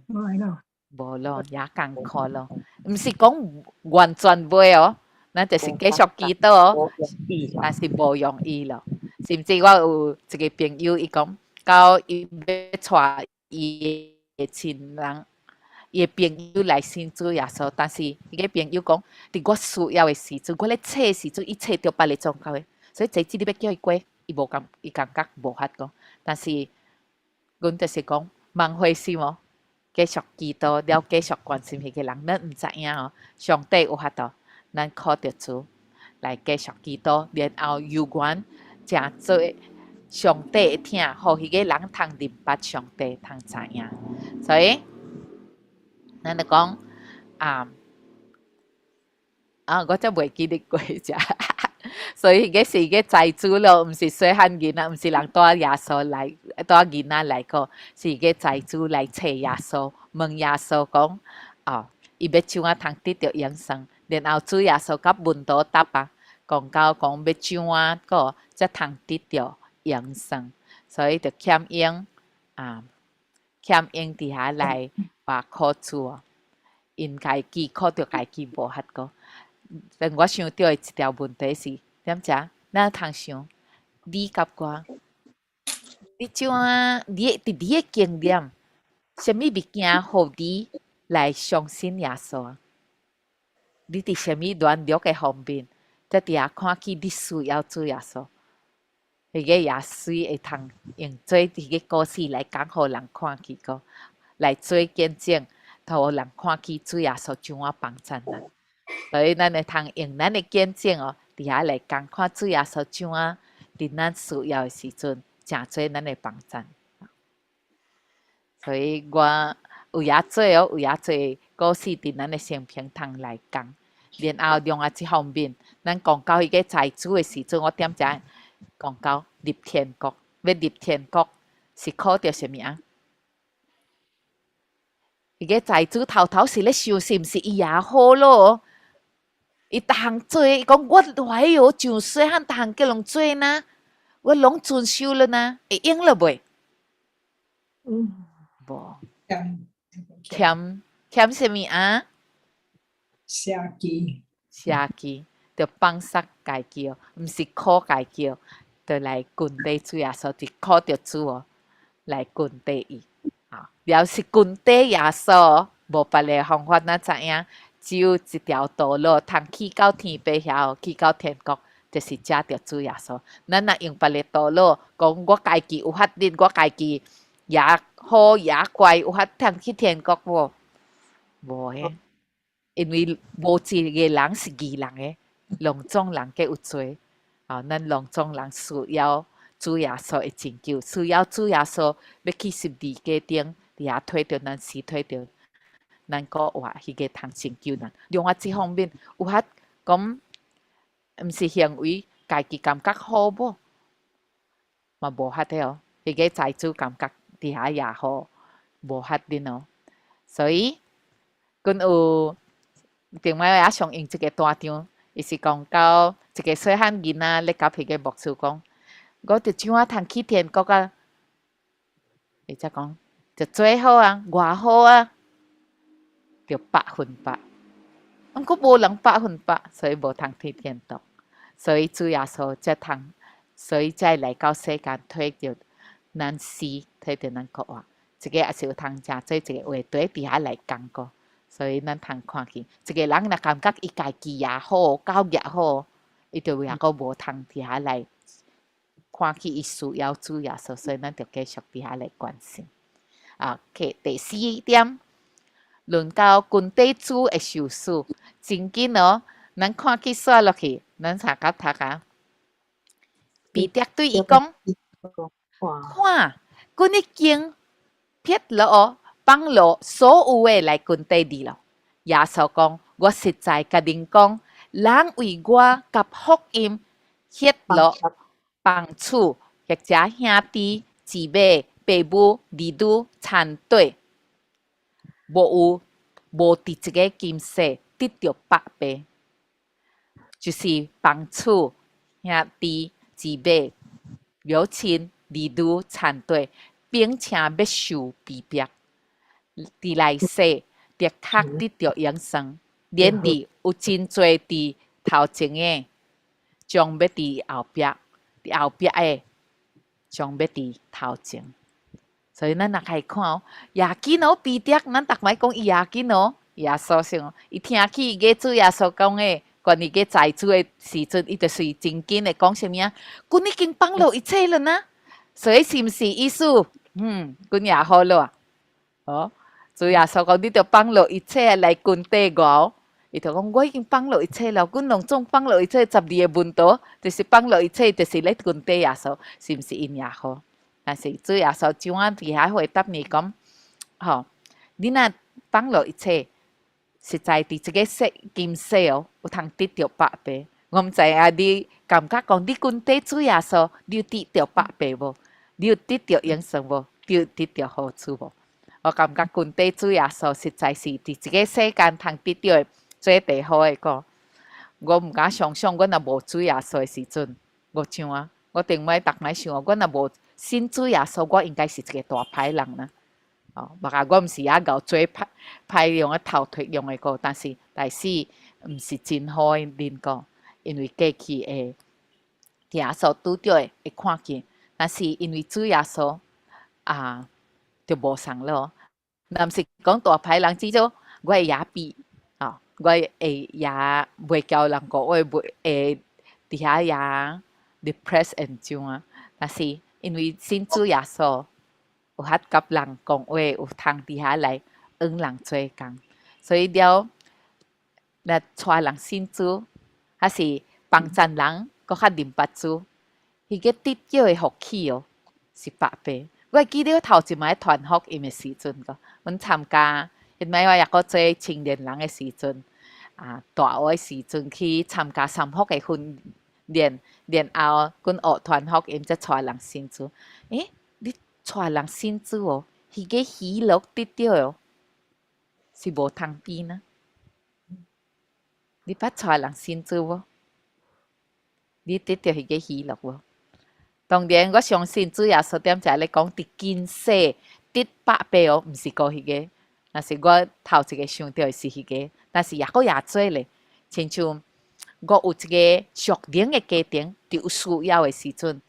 無咯。無咯，也艱苦咯。毋是講完全袂哦，咱就是繼續祈禱哦，但是無容易咯。甚至我有一個朋友，伊講到伊欲帶伊的親人、伊的朋友來信主耶穌，但是伊個朋友講，佇我需要的時陣，我咧揣的時陣，伊揣著別个宗教的，所以這次你欲叫伊過，伊無感，伊感覺無法講。但是，阮就是講，茫灰心哦，繼續祈禱，了繼續關心彼個人，咱毋知影哦，上帝有法度，咱靠著主來繼續祈禱，然後猶原誠做上帝的疼，予彼個人通認捌上帝，通知影。所以，咱就講啊啊，我才袂記得過遮。所以彼個是彼個財主咯，毋是細漢囡仔，毋是人帶耶穌來，帶囡仔來個，是彼個財主來揣耶穌，問耶穌講，哦，伊欲怎啊通得著永生？然後主耶穌佮門徒答啊，講到講欲怎啊個才通得著永生？所以就欠用啊，欠用佇遐來話靠主哦，𪜶家己靠著家己無法度。但我想著的一條問題是，點遮？咱通想，你佮我，你怎啊？你佇你的經驗，啥物物件予你來相信耶穌啊？你佇啥物軟弱的方面，才佇遐看見你需要主耶穌？彼个也媠會通用做彼個故事來講，予人看去個，來做見證，予人看去主耶穌怎樣幫贊咱。所以咱會通用咱的見證哦，佇遐來講看主耶穌怎樣佇咱需要的時陣，誠做咱的幫贊。所以我有影做哦，有影做故事佇咱的生平通來講。然後另外一方面，咱講到彼個財主的時陣，我踮遮講到入天國，欲入天國是靠著啥物啊？彼個財主頭頭是咧想是毋是伊也好咯？伊逐項做，伊講我哎喲，上細漢逐項叫攏做呢，我攏遵守了呢，會用了袂？無。欠欠啥物啊？捨己。捨己，著放殺家己哦，毋是苦家己哦，著來跟綴主耶穌，是靠著主哦，來跟綴伊。啊，了是跟綴耶穌，無別个方法，咱知影，只有一條道路，通去到天父遐，去到天國，就是藉著主耶穌。咱若用別个道路，講我家己有法力，我家己也好也乖，有法通去天國無？無的。因為無一個人是義人的，攏總人皆有罪。啊，咱攏總人需要主耶穌的拯救，需要主耶穌欲去十字架頂，佇遐替著咱死，替著咱閣活，彼個通拯救咱。另外一方面，有法講，毋是行為家己感覺好無？嘛無法的哦。彼個財主感覺佇遐也好，無法的哦。所以，阮有另外也想用這個單張，伊是講到一個細漢囡仔咧佮彼個牧師講，我著怎啊通去天國啊？伊才講，就做好啊，偌好啊，著100%。毋過無人100%，所以無通去天國。所以主耶穌才通，所以才來到世間替著咱死，替著咱復活。這個也是有通誠做一個話題佇遐來講過。所以咱通看見，一個人若感覺伊家己也好，教也好，伊就抑閣無通佇遐來看見伊需要主耶穌，所以咱著繼續佇遐來關心。啊，OK，第四點，論到跟綴主的受死，真緊哦。咱看去煞落去，咱才甲讀啊。彼得對伊講：看，阮已經撇落放落所有的來跟綴你咯。耶穌講：我實在共恁講，人為我佮福音歇落房厝，或者兄弟姊妹、爸母、兒女、田地，無有無佇這个今世得著百倍，就是房厝、兄弟姊妹、母親、兒女、田地，並且欲受逼迫，佇來世的確得著永生。然而有真濟佇頭前的，將欲佇後壁；佇後壁的，將欲佇頭前。所以咱若開看哦，也緊哦，彼得，咱逐擺講伊也緊哦，耶穌想哦，伊聽起個主耶穌講的關於個財主的時陣，伊就是真緊的講啥物啊？阮已經放落一切了呢，所以是毋是意思？阮也好了啊。哦，主耶穌講，你著放落一切來跟綴我。伊就講，我已經放落一切了，阮攏總放落一切，12個門徒就是放落一切，就是咧跟綴耶穌，是毋是𪜶也好？但是主耶穌怎樣佇遐回答你講，吼，你若放落一切，實在佇這個世今世哦，有通得著百倍。我毋知影你感覺講你跟綴主耶穌，你有得著百倍無？你有得著永生無？你有得著好處無？我感覺跟綴主耶穌實在是佇這個世間通得著的最大好的個。我毋敢想像，阮若無主耶穌的時陣，我像啊，我頂擺逐擺想，阮若無信主耶穌，我應該是一個大歹人啦。哦，無啊，我毋是猶𠢕做歹歹用的頭脫用的個，但是毋是真好的恁講，因為過去的耶穌拄著的會看見，但是因為主耶穌啊，就無仝咯。若毋是講大歹人，至少我會也比哦，我會也袂交人講，我會袂會佇遐也 depressed and 怎啊？但是因為信主耶穌，有法佮人講話，有通佇遐來向人做工，所以了，若帶人信主，還是幫贊人，閣較認捌主，彼個得著的福氣哦，是百倍。我會記得頭一擺傳福音的時陣個，阮參加，彼擺我抑閣做青年人的時陣，啊，大學的時陣去參加三福的訓練，然後阮學傳福音，才帶人信主。欸，你帶人信主哦，彼個喜樂得著哦，是無通比呢。你捌帶人信主無？你得著彼個喜樂無？當然，我相信主耶穌踮遮咧講，佇今世得百倍哦，毋是講彼個。若是我頭一個想著的是彼個，但是抑閣也濟咧。親像我有一個屬靈的家庭，佇有需要的時陣，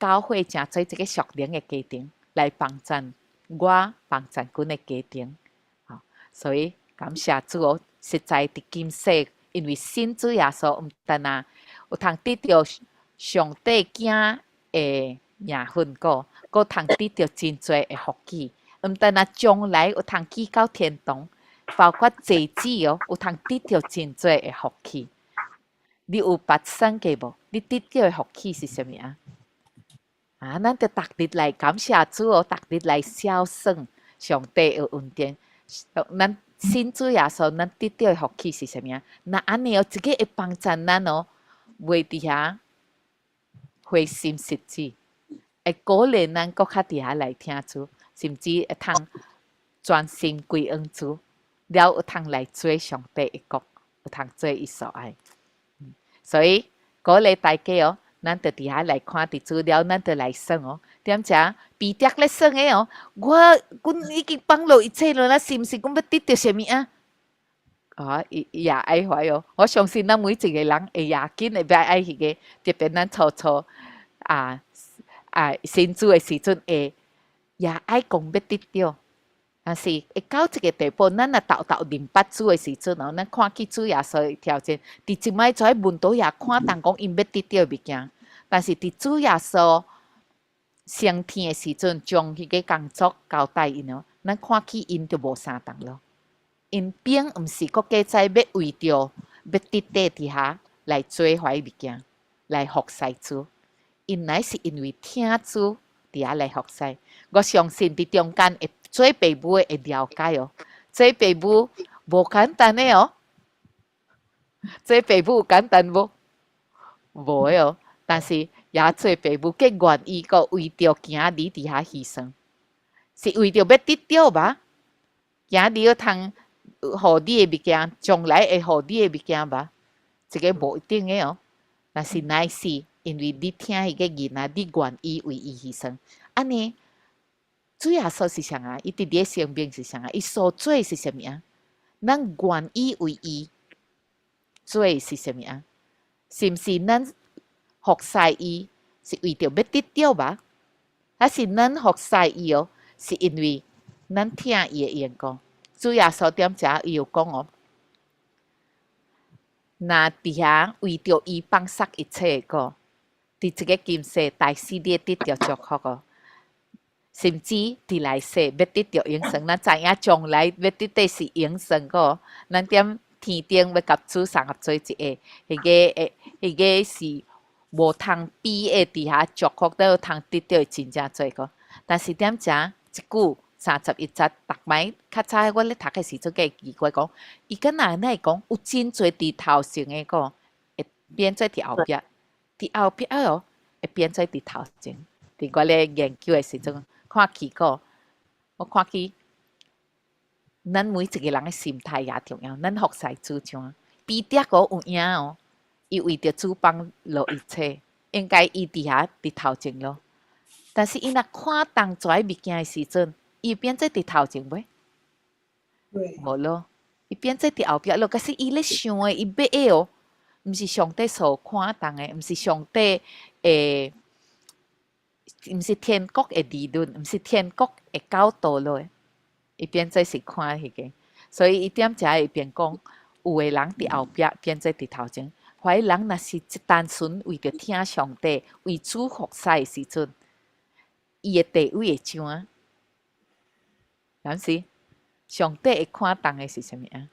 教會誠做這個屬靈的家庭來幫贊我，幫贊阮的家庭。吼，所以感謝主哦，實在佇今世，因為信主耶穌，毋單若有通得著上帝囝的名分個，閣通得著真濟的福氣。毋單若將來有通去到天堂，包括這世哦，有通得著真濟的福氣。你有捌算過無？你得著的福氣是啥物啊？啊，咱著逐日來感謝主哦，逐日來孝順上帝的恩典。咱信主耶穌，咱得著的福氣是啥物啊？若按呢哦，這個會幫贊咱哦，袂佇遐灰心失志，會鼓勵咱閣較佇遐來疼主，甚至會通專心歸向主，了有通來做上帝的國，有通做伊所愛。所以鼓勵大家哦，咱就佇遐來看佇資料，咱就來算哦。點遮彼得咧算的哦，我阮已經放落一切了，咱是毋是講欲得著啥物啊？啊，伊伊也愛懷哦。我相信咱每一個人會也緊會欲愛彼個，特別咱初初啊啊信主的時陣會也愛講欲得著。但是會到這個地步，咱若沓沓認捌主的時陣哦，咱看見主耶穌的條件，佇這擺在門徒也看當講𪜶欲得著的物件，但是佇主耶穌升天的時陣，將彼個工作交代𪜶哦，咱看見𪜶就無相仝咯。𪜶並毋是閣記載欲為著欲得著佇遐來做遐物件，來服侍主。𪜶乃是因為疼主佇遐來服侍。我相信佇中間會做爸母的會了解哦，做爸母無簡單的哦，做爸母有簡單無？無的哦，但是也做爸母閣願意閣為著囝兒佇遐犧牲，是為著欲得著吧？囝兒有通予你的物件，將來會予你的物件吧？這個無一定的哦。但是乃是因為你疼彼個囡仔，你願意為伊犧牲，按呢？主耶穌是啥啊？伊佇你的生命是啥啊？伊所做是啥物啊？咱願意為伊做是啥物啊？是毋是咱服侍伊是為著欲得著吧？還是咱服侍伊哦？是因為咱疼伊的緣故？主耶穌踮遮伊有講哦，若佇遐為著伊放殺一切的個，佇這個今世大使你會得著祝福哦。甚至佇來世欲得著永生，咱知影將來欲得著是永生個。咱踮天頂欲佮主相合做一個，彼個會，彼個是無通比的，佇遐祝福都有通得著真正濟個。但是踮遮這句31節，逐擺較早我咧讀的時陣，會奇怪講，伊敢若哪會講有真濟佇頭前的個，會變做佇後壁，佇後壁哦，會變做佇頭前。佇我咧研究的時陣，看起個，我看起咱每一個人的心態也重要。咱服侍主怎？彼得個有影哦，伊為著主放落一切，應該伊佇遐佇頭前咯。但是伊若看重遮物件的時陣，伊會變做佇頭前袂？無咯，伊變做佇後壁咯。可是伊咧想的，伊欲的哦，毋是上帝所看重的，毋是上帝的，毋是天國的理論，毋是天國的教導咯。伊變做是看彼個，所以伊踮遮會變講，有的人佇後壁變做佇頭前，懷人若是一單純為著聽上帝，為主服侍的時陣，伊的地位會怎啊？敢是？上帝會看重的是啥物啊？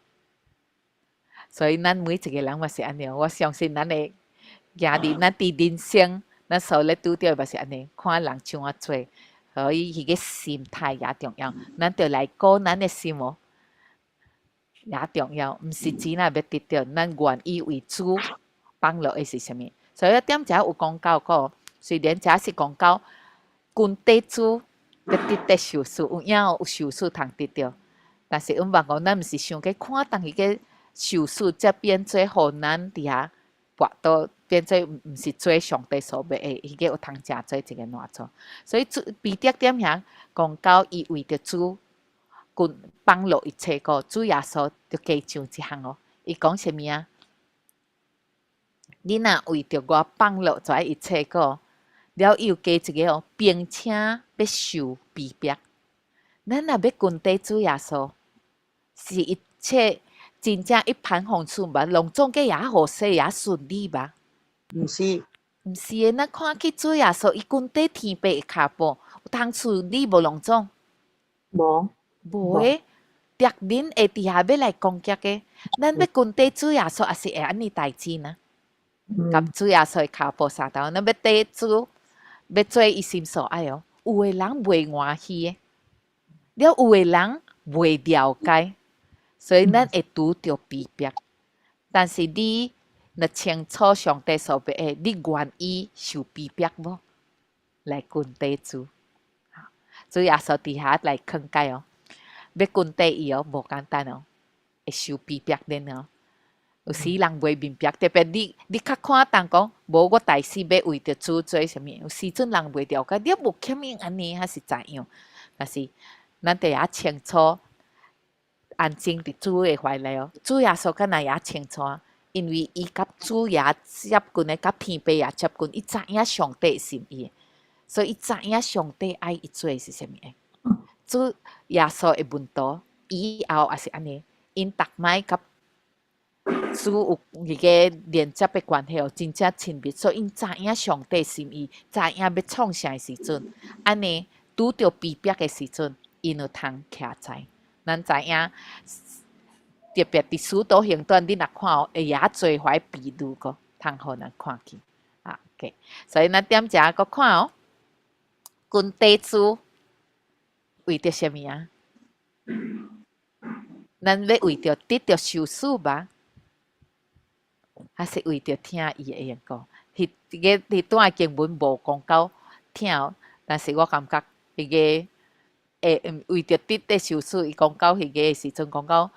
所以咱每一個人嘛是按呢，我相信咱的行佇咱佇人生，咱所咧拄著嘛是按呢，看人怎啊做，所以彼個心態也重要。咱著來顧咱的心哦，也重要，毋是錢若欲得著，咱願意為主放落的是啥物？所以踮遮有講到講，雖然遮是講到跟綴主欲得得賞賜，有影有賞賜通得著，但是阮嘛講，咱毋是傷過看重彼個賞賜，才變做予咱佇遐跋倒，變做毋是做上帝所欲的，彼個有通誠做一個爛錯。所以主彼得踮遐講到，伊為著主跟放落一切個，主耶穌就加上一項哦。伊講啥物啊？你若為著我放落這一切個，了伊又加一個哦，並且欲受逼迫。咱若欲跟綴主耶穌，是一切真正一帆風順吧？攏總計也好勢也順利吧？毋是。毋是的，咱看見主耶穌，伊跟綴天父的跤步，有通順利無？攏總無。無的，敵人會佇遐欲來攻擊的。咱欲跟綴主耶穌，也是會按呢代誌呢？佮主耶穌的跤步相同，咱欲綴主，欲做伊心所愛哦。有的人袂歡喜的，了有的人袂了解，所以咱會拄著逼迫。但是你若清楚上帝所欲的，你願意受逼迫無？來跟綴主，主耶穌佇遐來勸誡哦，欲跟綴伊哦，無簡單哦，會受逼迫的哦。有時人袂明白，特別你較看重講，無我大死欲為著主做啥物，有時陣人袂了解，你無欠伊按呢，還是怎樣？但是咱得也清楚，安靜佇主的懷內哦。主耶穌敢若也清楚，因為伊佮主也接近的，佮天父也接近，伊知影上帝心意，所以伊知影上帝愛伊做是啥物。主耶穌的門徒以後也是按呢，𪜶逐擺佮主有彼個連接的關係哦，真正親密，所以𪜶知影上帝心意，知影欲創啥的時陣，按呢拄著逼迫的時陣，𪜶有通徛在。咱知影，特別佇使徒行傳，你若看哦，會也濟懷比喻個，通予咱看見。啊，OK，所以咱踮遮閣看哦，跟綴主為著啥物啊？咱欲為著得著賞賜吧？還是為著聽伊的緣故？彼個彼段經文無講到聽哦，但是我感覺彼個會為著得得賞賜，伊講到彼個時陣，講到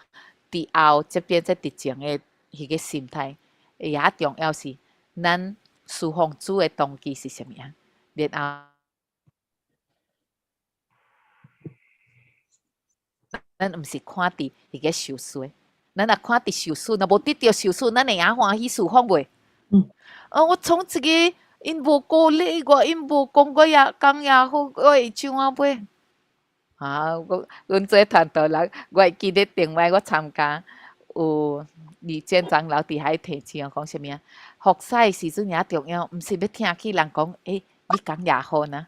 佇後這邊這佇前的彼個心態，也重要是咱侍奉主的動機是啥物啊？然後咱毋是看佇彼個賞賜的。咱若看佇賞賜，若無得著賞賜，咱會也歡喜侍奉袂？啊，我創一个，𪜶無鼓勵我，𪜶無講我也講也好，我會怎啊尾？啊，我阮這團隊人，我會記得頂擺我參加有李健長老佇遐提醒講啥物啊？服侍的時陣也重要，毋是欲聽去人講，欸，你講也好呢。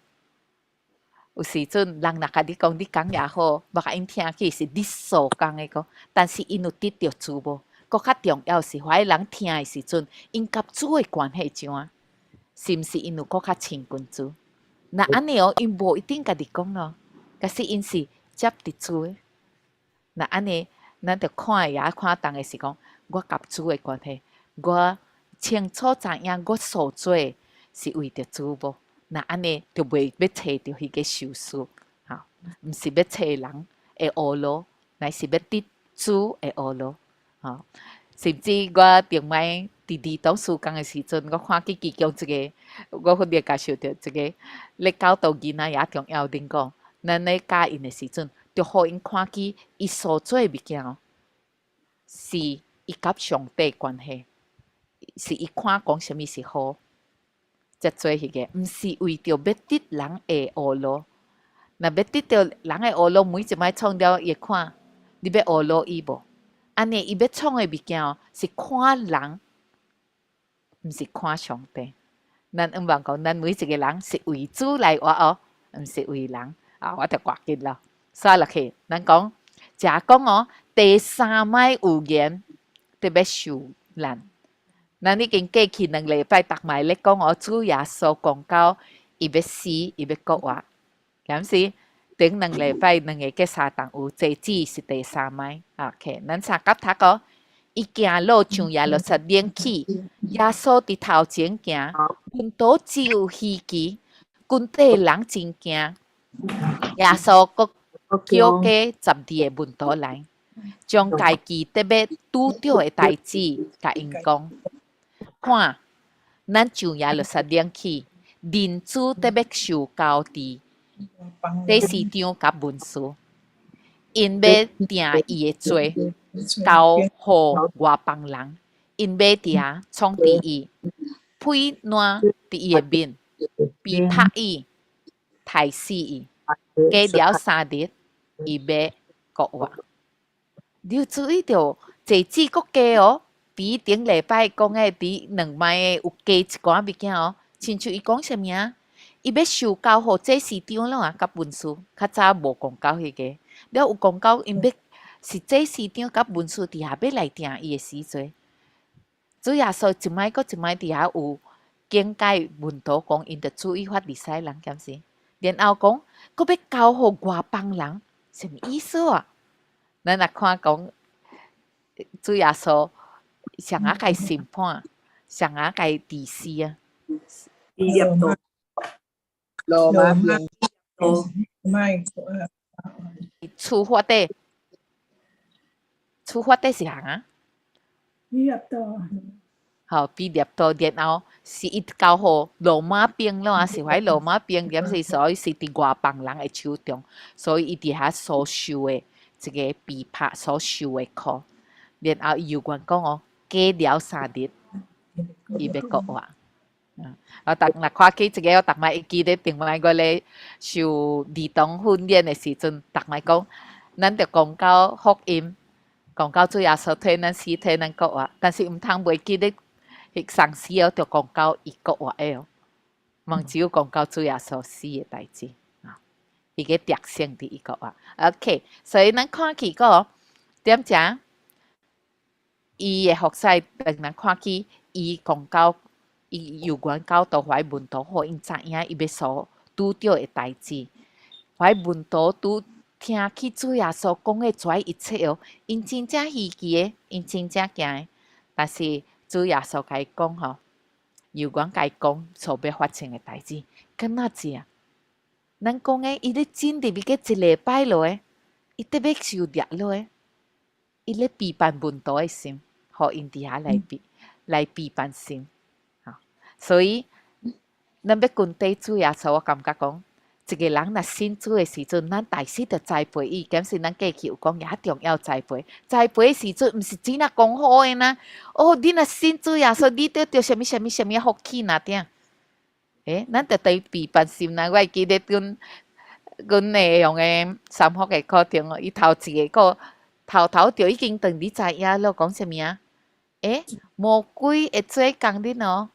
有時陣人若共你講你講也好，無共𪜶聽去是你所講的個，但是𪜶有得著主無？閣較重要是，予彼人聽的時陣，𪜶佮主的關係怎啊？是毋是𪜶有閣較親近主？若按呢哦，𪜶無一定共你講咯，可是𪜶是接佇主的。若按呢，咱著看也看重的是講，我佮主的關係，我清楚知影我所做的是為著主無？若按呢，就袂欲揣著彼個賞賜，吼，毋是欲揣人的呵咾，乃是欲得主的呵咾，吼。甚至我頂擺佇兒童事工的時陣，我看見其中一個，我分別感受著一個咧教導囡仔也重要。恁講，咱咧教𪜶的時陣，著予𪜶看見伊所做的物件，是伊佮上帝關係，是伊看講啥物是好。才做彼個，毋是為著欲得人的呵咾。若欲得著人的呵咾，每一擺創了，伊會看你欲呵咾伊無？按呢，伊欲創的物件哦，是看人。毋是看上帝。咱向望講，咱每一個人是為主來活哦，毋是為人啊！我就趕緊咯，煞落去，咱講，遮講哦，第三擺預言特別受難。咱已經過去2禮拜，逐擺咧講哦，主耶穌講到伊欲死，伊欲復活，敢是？頂2禮拜兩个結三重有，這只是第三擺。OK，咱三甲讀哦，伊行路上耶路撒冷去，耶穌佇頭前行，門徒只有稀奇，群體人真驚。耶穌閣叫過12个門徒來，將家己得欲拄著的代誌，共𪜶講。看，咱上耶路撒冷去，人子得欲受交佇祭司長佮文士，𪜶欲定伊的罪，交予外邦人，𪜶欲佇遐創治伊，噴爛佇伊的面，逼迫伊，刣死伊。過了3日，伊欲復活。你有注意著，這節閣加哦，比頂禮拜講的佇兩擺的有加一寡物件哦。親像伊講啥物啊？伊欲受交予祭司長了啊，佮文士，較早無講到彼个，了有講到𪜶欲是祭司長佮文士佇遐欲來定伊的死罪。主耶穌一擺閣一擺佇遐有警戒門徒講，𪜶著注意法利賽人，敢是？然後講，閣欲交予外邦人，啥物意思啊？咱若看講，主耶穌啥人共審判，啥人共治死啊？彼立多，羅馬兵，莫處罰的，處罰的是誰啊？彼立多。好，彼立多，然後是伊交予羅馬兵咯啊，是懷羅馬兵，點是所以是佇外邦人的手中，所以伊佇遐所受的這个逼迫，所受的苦，然後伊猶原講哦，過了三日，伊欲復活。啊，我逐若看起這个，我逐擺會記得頂擺我咧受兒童訓練的時陣，逐擺講，咱著講到福音，講到主耶穌替咱死，替咱復活，但是毋通袂記得，彼喪時哦，著講到伊復活的哦，毋只有講到主耶穌死的代誌啊，伊个特性佇伊復活。OK，所以咱看起個點正，伊的服侍，當咱看起伊講到。伊猶原教導彼門徒，予𪜶知影伊欲所拄著的代誌。彼門徒拄聽起主耶穌講的這一切哦，𪜶真正稀奇的，𪜶真正驚的。但是主耶穌共伊講吼，猶原共伊講所欲發生的代誌，敢若是啊？咱講的，伊咧進入去一禮拜落的，伊得欲受掠落的，伊咧備辦門徒的心，予𪜶佇遐來備來備辦心。所以，咱欲跟綴主耶穌，我感覺講，一個人若信主的時陣，咱大細著栽培伊，敢是咱過去有講也重要栽培。栽培的時陣，毋是只若講好的呐。哦，你若信主耶穌，你得著啥物啥物啥物福氣若點？欸，咱著得備辦心啦。我會記得阮阮的用的三福的課程哦，伊頭一个課頭頭就已經當你知影了，講啥物啊？欸，魔鬼會做工恁哦。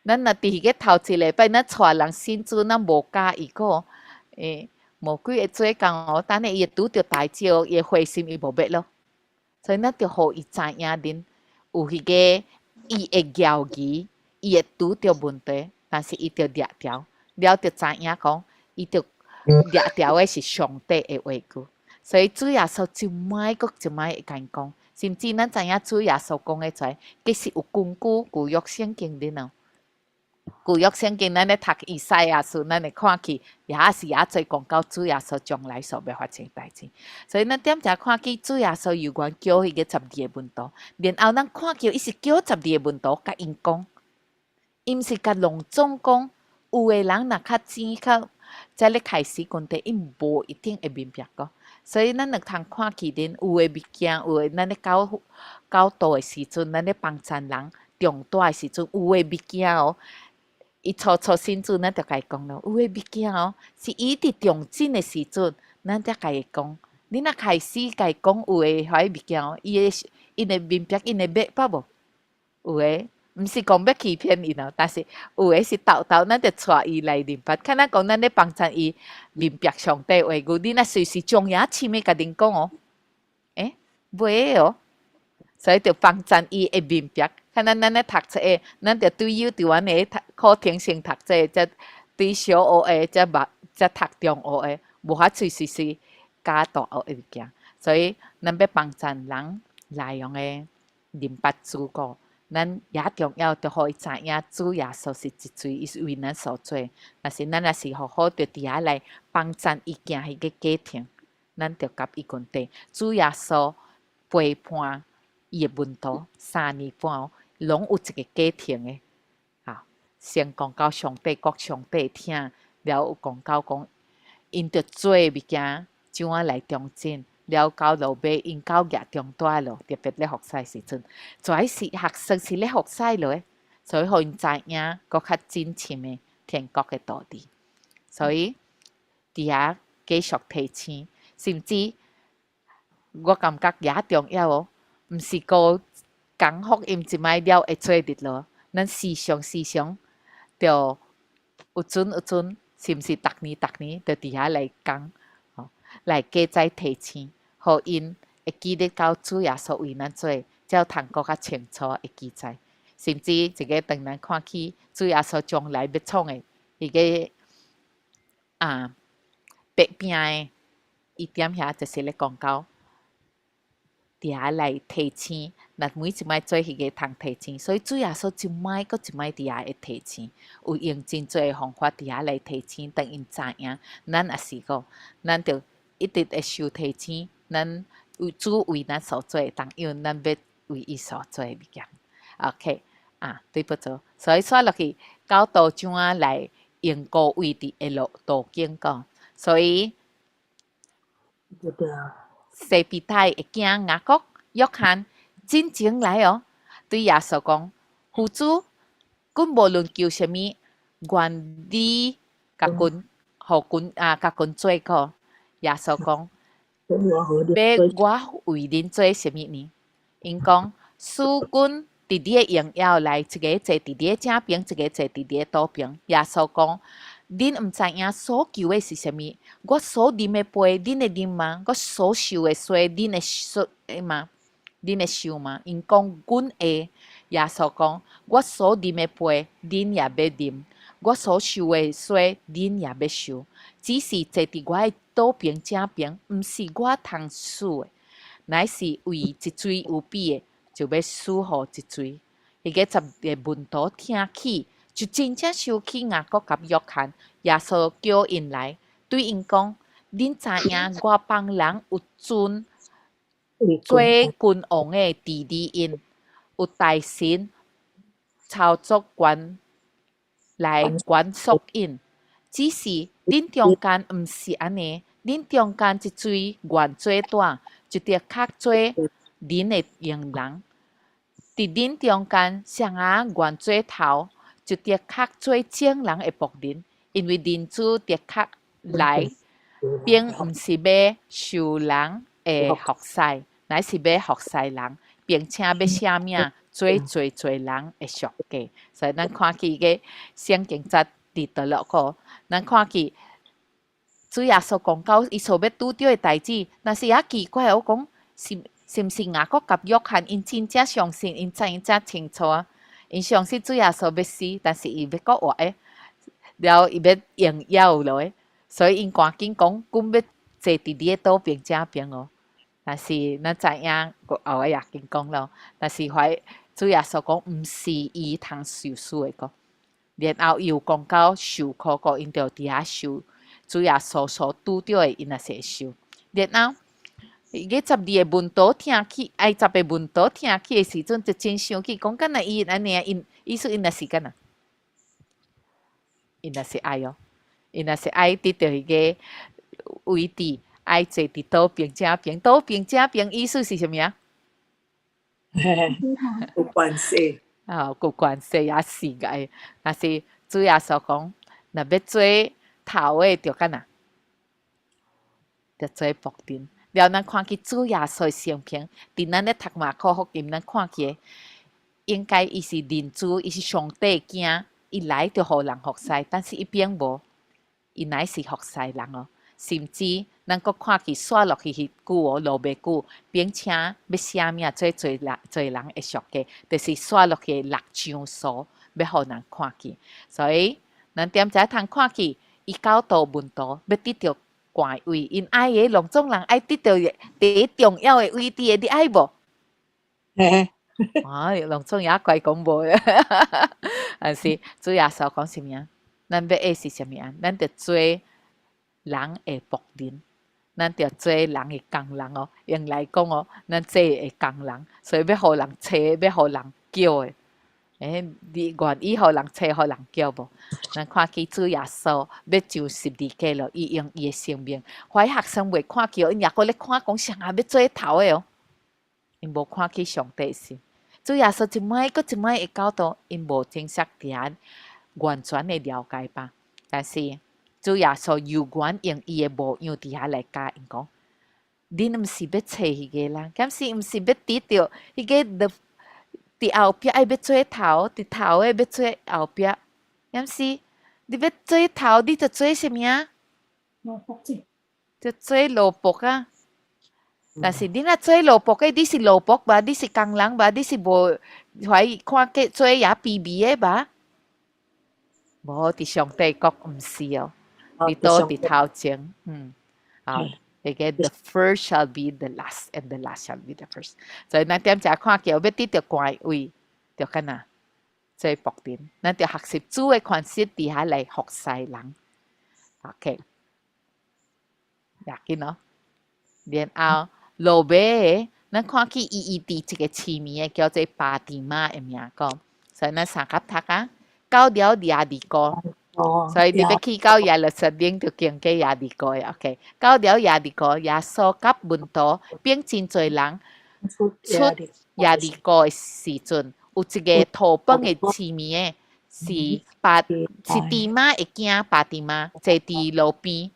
咱若佇彼個頭一禮拜，咱帶人信主，咱無教伊個，欸，魔鬼會做工哦。等下伊會拄著代誌哦，伊會灰心，伊無欲咯。所以咱著予伊知影恁有彼个伊會猶豫，伊會拄著問題，但是伊著掠牢，了著知影講，伊著掠牢的是上帝的話語。所以主耶穌一擺閣一擺會共𪜶講，甚至咱知影主耶穌講的出，其實有根據舊約聖經恁哦。舊約聖經，咱咧讀以賽亞書，咱會看去，也是也濟講到主耶穌將來所欲發生代誌。所以咱點才看見主耶穌猶原叫彼个12个門徒，然後咱看見伊是叫十二个門徒共𪜶講，伊毋是共攏總講。有的人若較淺較才咧開始跟綴，𪜶無一定會明白個。所以咱會通看見恁有的物件，有的咱咧教教導的時陣，咱咧幫贊人長大的時陣，有的物件哦。伊初初信主，咱就共伊講咯。有的物件哦，是伊佇長進的時陣，咱才共伊講。你若開始共伊講有的彼物件哦，伊會𪜶會明白，𪜶會明白無？有的毋是講欲欺騙𪜶哦，但是有的是沓沓，咱著帶伊來明白。較若講咱咧幫贊伊明白上帝話語，你若隨時將也深的共恁講哦，欸，袂哦，所以著幫贊伊會明白。較若咱咧讀冊的，咱著對幼稚園的讀課程先讀冊，才對小學的，才捌，才讀中學的，無法隨時隨教大學的物件。所以咱欲幫贊人來用的明白主個。咱也重要，著予伊知影主耶穌是一錘，伊是為咱所做。若是咱若是好好著佇遐來幫贊伊行彼個過程，咱著佮伊共綴。主耶穌陪伴伊的門徒3年半，攏有一個過程的。啊，先講到上帝國上帝疼，了有講到講𪜶著做物件，怎樣來忠貞。了到落尾，𪜶到額中大咯，特別咧服侍時陣，主要是學生是咧服侍落的，所以予𪜶知影閣較真深的天國的道理。所以佇遐繼續提醒，甚至我感覺也重要哦，毋是講講福音一擺了會做得咯，咱時常時常著有陣有陣，是毋是逐年逐年著佇遐來講，吼，來加再提醒。予𪜶會記得到主耶穌為咱做，才有通閣較清楚會記載。甚至這个當咱看起主耶穌將來欲創的彼个啊白餅的，伊踮遐就是咧講到佇遐來提醒，若每一擺做彼个通提醒，所以主耶穌一擺閣一擺佇遐會提醒，有用真濟方法佇遐來提醒，當𪜶知影，咱也是講，咱著一直會受提醒。咱為主為咱所做，當樣咱欲為伊所做的物件。OK，啊，對不住，所以煞落去到道長仔來用高位置的路途徑講，所以西庇太的囝雅各、約翰進前來哦，對耶穌講：夫子，阮無論求啥物，願你共阮，予阮啊，共阮做個。耶穌講：欲我為恁做啥物呢？𪜶講：使阮佇你的榮耀內，一个坐佇你的正爿，一个坐佇你的倒爿。耶穌講：恁毋知影所求的是啥物？我所啉的杯，恁會啉嗎？我所受的洗，恁會受嗎？恁會受嗎？𪜶講：阮會。耶穌講：我所啉的杯，恁也欲啉；我所受的洗，恁也欲受。只是坐佇我的倒爿正爿，毋是我通賜的，乃是為一錘預備的，就欲賜予一錘。彼个12個門徒聽起，就真正生氣雅各佮約翰。耶穌叫𪜶來，對𪜶講：恁知影外邦人有尊做君王的治理𪜶，有大臣操作權來管束𪜶。只是恁中間毋是按呢，恁中間一錘願做大，就著較做恁的傭人。佇恁中間，誰仔願做頭，就著較做眾人的僕人。因為人子的確來，並毋是欲受人的服侍，乃是欲服侍人，並且欲捨命做濟濟人的贖價。所以咱看見個聖經節佇佗落個，咱看見主耶穌講到伊所欲拄著的代誌，但是也奇怪，我講是是毋是雅各佮約翰𪜶真正相信，𪜶知影真清楚啊？𪜶相信主耶穌欲死，但是伊欲閣活的，了伊欲榮耀落的，所以𪜶趕緊講，阮欲坐佇你的倒爿正爿哦。但是咱知影，後尾也經講咯，但是懷主耶穌講，毋是伊通受賜的個。然後伊有講到受苦個，𪜶就佇遐受主耶穌所拄著的，𪜶也是會受。然後，彼個十二个門徒聽起，哎，十個門徒聽起的時陣就真生氣，講敢若伊按呢，𪜶意思𪜶若是敢若，𪜶若是愛哦，𪜶若是愛得著彼个位置，愛坐佇倒爿正爿，倒爿正爿意思是啥物啊？有關係。啊，有關係也是個，但是主耶穌講，若欲做頭的，就敢若，著做僕人。了，咱看見主耶穌的生平，佇咱咧讀馬可福音，咱看見應該伊是仁慈，伊是上帝囝，伊來就予人服侍，但是伊並無，伊乃是服侍人哦。甚至咱閣看見紲落去彼久哦，落袂久，並且欲寫名做罪人罪人的贖價，就是紲落去六張書，欲予人看見。所以咱點才通看見，伊教導門徒欲得著官位，𪜶愛的攏總人愛得著第一重要的位置的，你愛無？嘿。啊，攏總也怪講無，但是主耶穌講啥物啊？咱欲的是啥物啊？咱著做人的僕人，咱著做人的工人哦。用來講哦，咱做的工人，所以欲予人揣，欲予人叫的。你願意予人揣，予人叫無？咱看見主耶穌欲上十字架咯，伊用伊的生命，懷學生袂看見，𪜶也閣咧看講誰啊欲做頭的哦，𪜶無看見上帝是。主耶穌一擺閣一擺會教導，𪜶無正式佇遐完全的了解吧。但是主耶穌猶原用伊的模樣佇遐來教𪜶講：恁毋是欲揣彼個人，敢是毋是欲得著彼個 the 佇後壁愛欲做頭，佇頭的欲做後壁，敢是你欲做頭，你就做啥物啊？奴僕者。就做奴僕啊！但是你若做奴僕的，你是奴僕吧？你是工人吧？你是無懷疑看見做也卑微的吧？無，佇上帝國毋是哦，你倒佇頭前，好，彼個 the first shall be the last, and the last shall be the first。所以咱點才看見欲得著官位，就敢若做僕人，咱著學習主的款式佇遐來服侍人。OK，要緊哦。然後落尾，咱看見伊伊佇一個痴迷的叫做巴提馬的名講，所以咱相佮讀啊，到了耶利哥，所以你欲去到耶路撒冷，就經過耶利哥的。OK，到了耶利哥，耶穌佮門徒並真濟人出耶利哥的時陣，有一個討飯的痴迷的，是巴是提馬的囝巴提馬，坐佇路邊，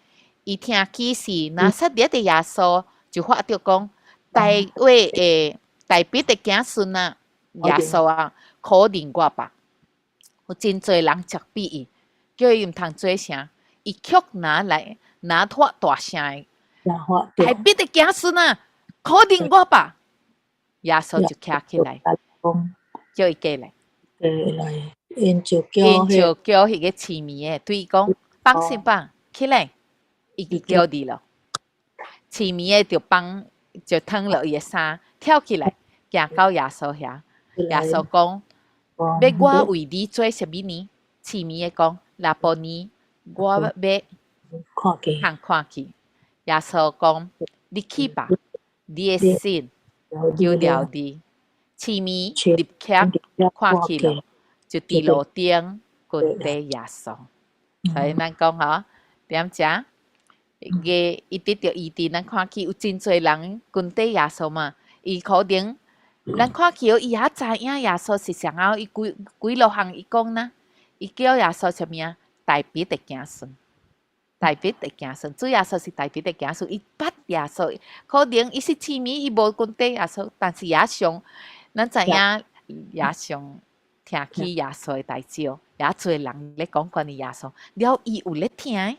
伊聽起是拿撒勒的耶穌，就發著講：大衛的大衛的子孫啊，耶穌啊，可憐我吧！有真濟人責備伊，叫伊毋通做聲，伊卻拿來拿發大聲的，大衛的子孫啊，可憐我吧！耶穌就徛起來，叫伊過來。𪜶就𪜶就叫彼個痴迷的，對伊講：放心吧，起來，伊就叫你咯。痴迷的就放就脫落伊的衫，跳起來，行到耶穌遐。耶穌講：欲我為你做啥物呢？痴迷的講：拉波尼，我欲通看見。耶穌講：你去吧，你的信救了你。痴迷立刻看見咯，就佇路頂跟綴耶穌。所以咱講吼，點食？個伊得著醫治，咱看見有真濟人跟綴耶穌嘛。伊可能咱看見伊也知影耶穌是啥啊？伊幾幾落項伊講呢？伊叫耶穌啥物啊？大衛的子孫，大衛的子孫，主耶穌是大衛的子孫。伊捌耶穌，可能伊是痴迷，伊無跟綴耶穌，但是也上咱知影也上聽起耶穌的代誌哦，也濟人咧講關於耶穌，了伊有咧聽。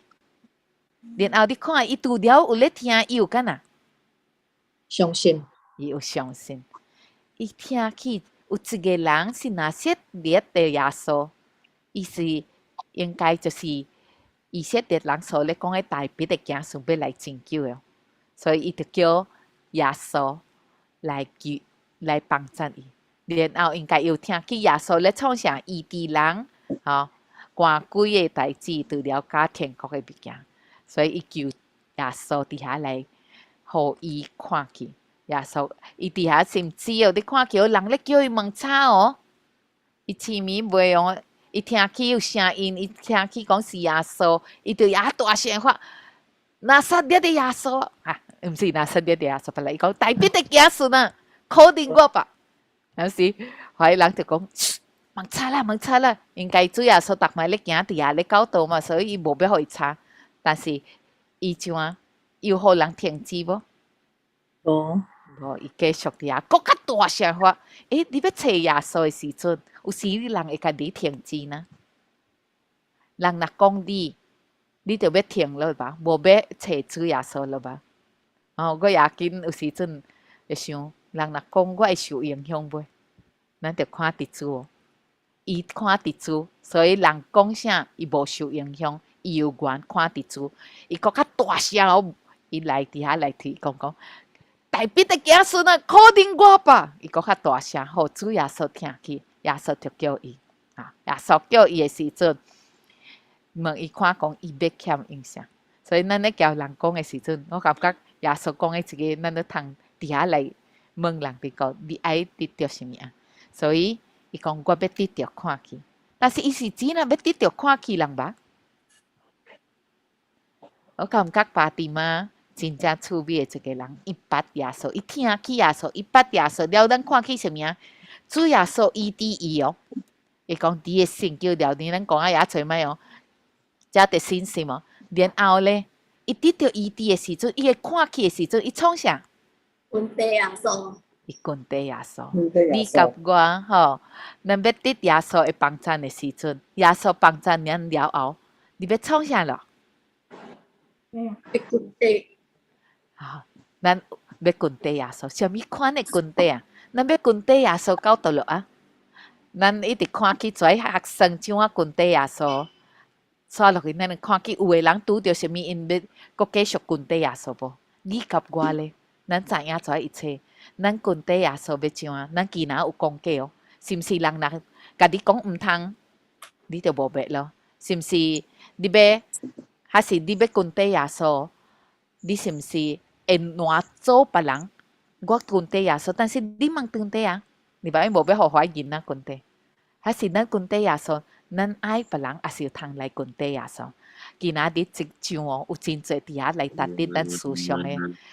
然後你看伊除了有咧聽，伊有敢若相信，伊有相信。伊聽起有一個人是拿撒勒的耶穌，伊是應該就是以色列人所咧講的大衛的子孫欲來拯救的，所以伊就叫耶穌來救來幫助伊。然後應該有聽見耶穌咧創啥醫治人，吼趕鬼的代誌，除了佮天國的物件，所以伊求耶穌佇遐來予伊看見。耶穌伊佇遐甚至哦，你看見有人咧叫伊問吵哦，伊痴迷袂用，伊聽起有聲音，伊聽起講是耶穌，伊就也大聲喊：拿撒勒的耶穌啊，毋是拿撒勒的耶穌，本來伊講大衛的子孫啊，可憐我吧。有時懷人就講：莫吵啦，莫吵啦，應該主耶穌逐擺咧行佇遐咧教導嘛，所以伊無欲予伊吵。但是伊怎啊？有予人停止無？無。無，伊繼續佇遐，閣較大聲喊。欸，你欲揣耶穌的時陣，有時你人會共你停止呢。人若講你，你就欲停落吧，無欲揣主耶穌了吧？哦，我也緊有時陣會想，人若講我會受影響袂？咱著看佇主哦，伊看佇主，所以人講啥，伊無受影響，伊有緣看佇主，伊閣較大聲哦，伊來佇遐來提講講，大衛的子孫啊，可憐我吧！伊閣較大聲，予主耶穌聽去，耶穌就叫伊，啊，耶穌叫伊的時陣，問伊看講伊欲欠用啥？所以咱咧交人講的時陣，我感覺耶穌講的這個，咱都通佇遐來問人哋講，你愛得著啥物啊？所以伊講我欲得著看見，但是伊是真啊欲得著看見人吧？我感覺巴蒂瑪真正趣味的一個人，伊捌耶穌，伊聽起耶穌，伊捌耶穌了，咱看起啥物啊？主耶穌醫治伊哦，伊講你的信救了你，咱講啊也濟擺哦，才得信心哦。然後咧，伊得著醫治的時陣，伊會看見的時陣，伊創啥？跟綴耶穌。伊跟綴耶穌。你佮我吼，咱欲得耶穌的幫贊的時陣，耶穌幫贊咱了後，你欲創啥咯？欲跟綴。啊，咱欲跟綴耶穌，啥物款的跟綴啊？咱欲跟綴耶穌到佗落啊？咱一直看去跩學生怎啊跟綴耶穌，煞落去咱就看見有的人拄著啥物，𪜶欲閣繼續跟綴耶穌無？你佮我咧，咱知影這一切，咱跟綴耶穌欲怎啊？咱既然有講過哦，是毋是人若共你講毋通，你就無欲咯？是毋是你欲，還是你欲跟綴耶穌？你是毋是會挪做別人？我跟綴耶穌，但是你茫跟綴啊？你別無欲予懷囡仔跟綴，還是咱跟綴耶穌？咱愛別人也是有通來跟綴耶穌。今仔日這章哦，有真濟佇遐來值得咱思想的。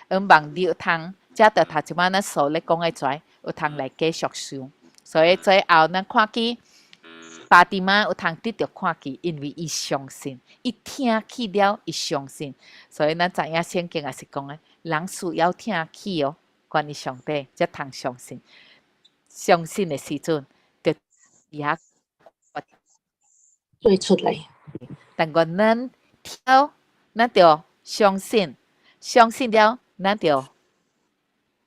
向望你有通，才著頭一擺咱所咧講的跩，有通來繼續想。所以最後咱看見巴蒂瑪有通得著看見，因為伊相信，伊聽起了，伊相信。所以咱知影聖經也是講的，人需要聽起哦，關於上帝，才通相信。相信的時陣，就佇遐做出來。但願咱聽，咱就相信，相信了，咱就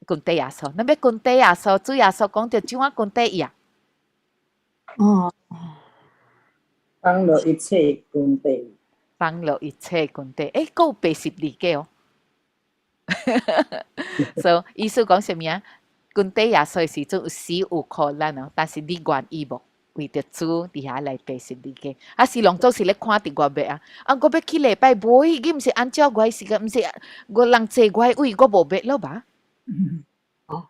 跟綴耶穌。咱欲跟綴耶穌，主耶穌講著怎樣跟綴伊啊？哦，放落一切跟綴，放落一切跟綴。欸，閣有爬十字架哦。所以意思講啥物啊？跟綴耶穌的時陣有死有苦難哦，但是你願意無？為著主佇遐來爬十字架，啊是攏總是咧看佇我欲啊！啊，我欲去禮拜，無伊，毋是按照我的時間，毋是我人坐我的位，我無欲了吧？哦，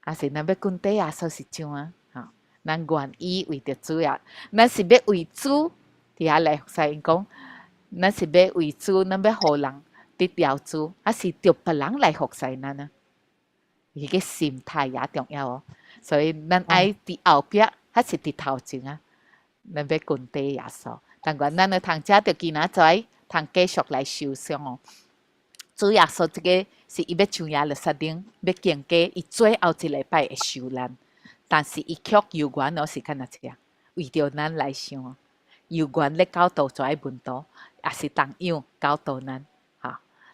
啊是咱欲跟綴耶穌是怎啊？吼，咱願意為著主啊，咱是欲為主佇遐來服侍𪜶講，咱是欲為主，咱欲予人得著主，啊是著別人來服侍咱啊？伊個心態也重要哦，所以咱愛佇後壁，還是佇頭前啊？咱欲跟綴耶穌，但願咱會通遮著今仔載通繼續來思想哦。主耶穌這個是伊欲上耶路撒冷，欲經過伊最後一禮拜的受難，但是伊卻猶原哦是敢若這樣，為著咱來想哦，猶原咧教導遮的門徒，也是同樣教導咱，吼，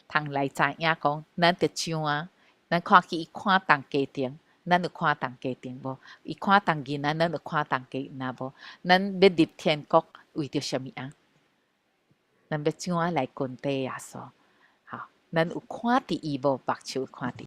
通來知影講，咱著怎啊？咱看見伊看重家庭，咱有看重家庭無？伊看重囡仔，咱有看重囡仔無？咱欲入天國為著啥物啊？咱欲怎啊來跟綴耶穌？吼，咱有看佇伊無？目睭看佇。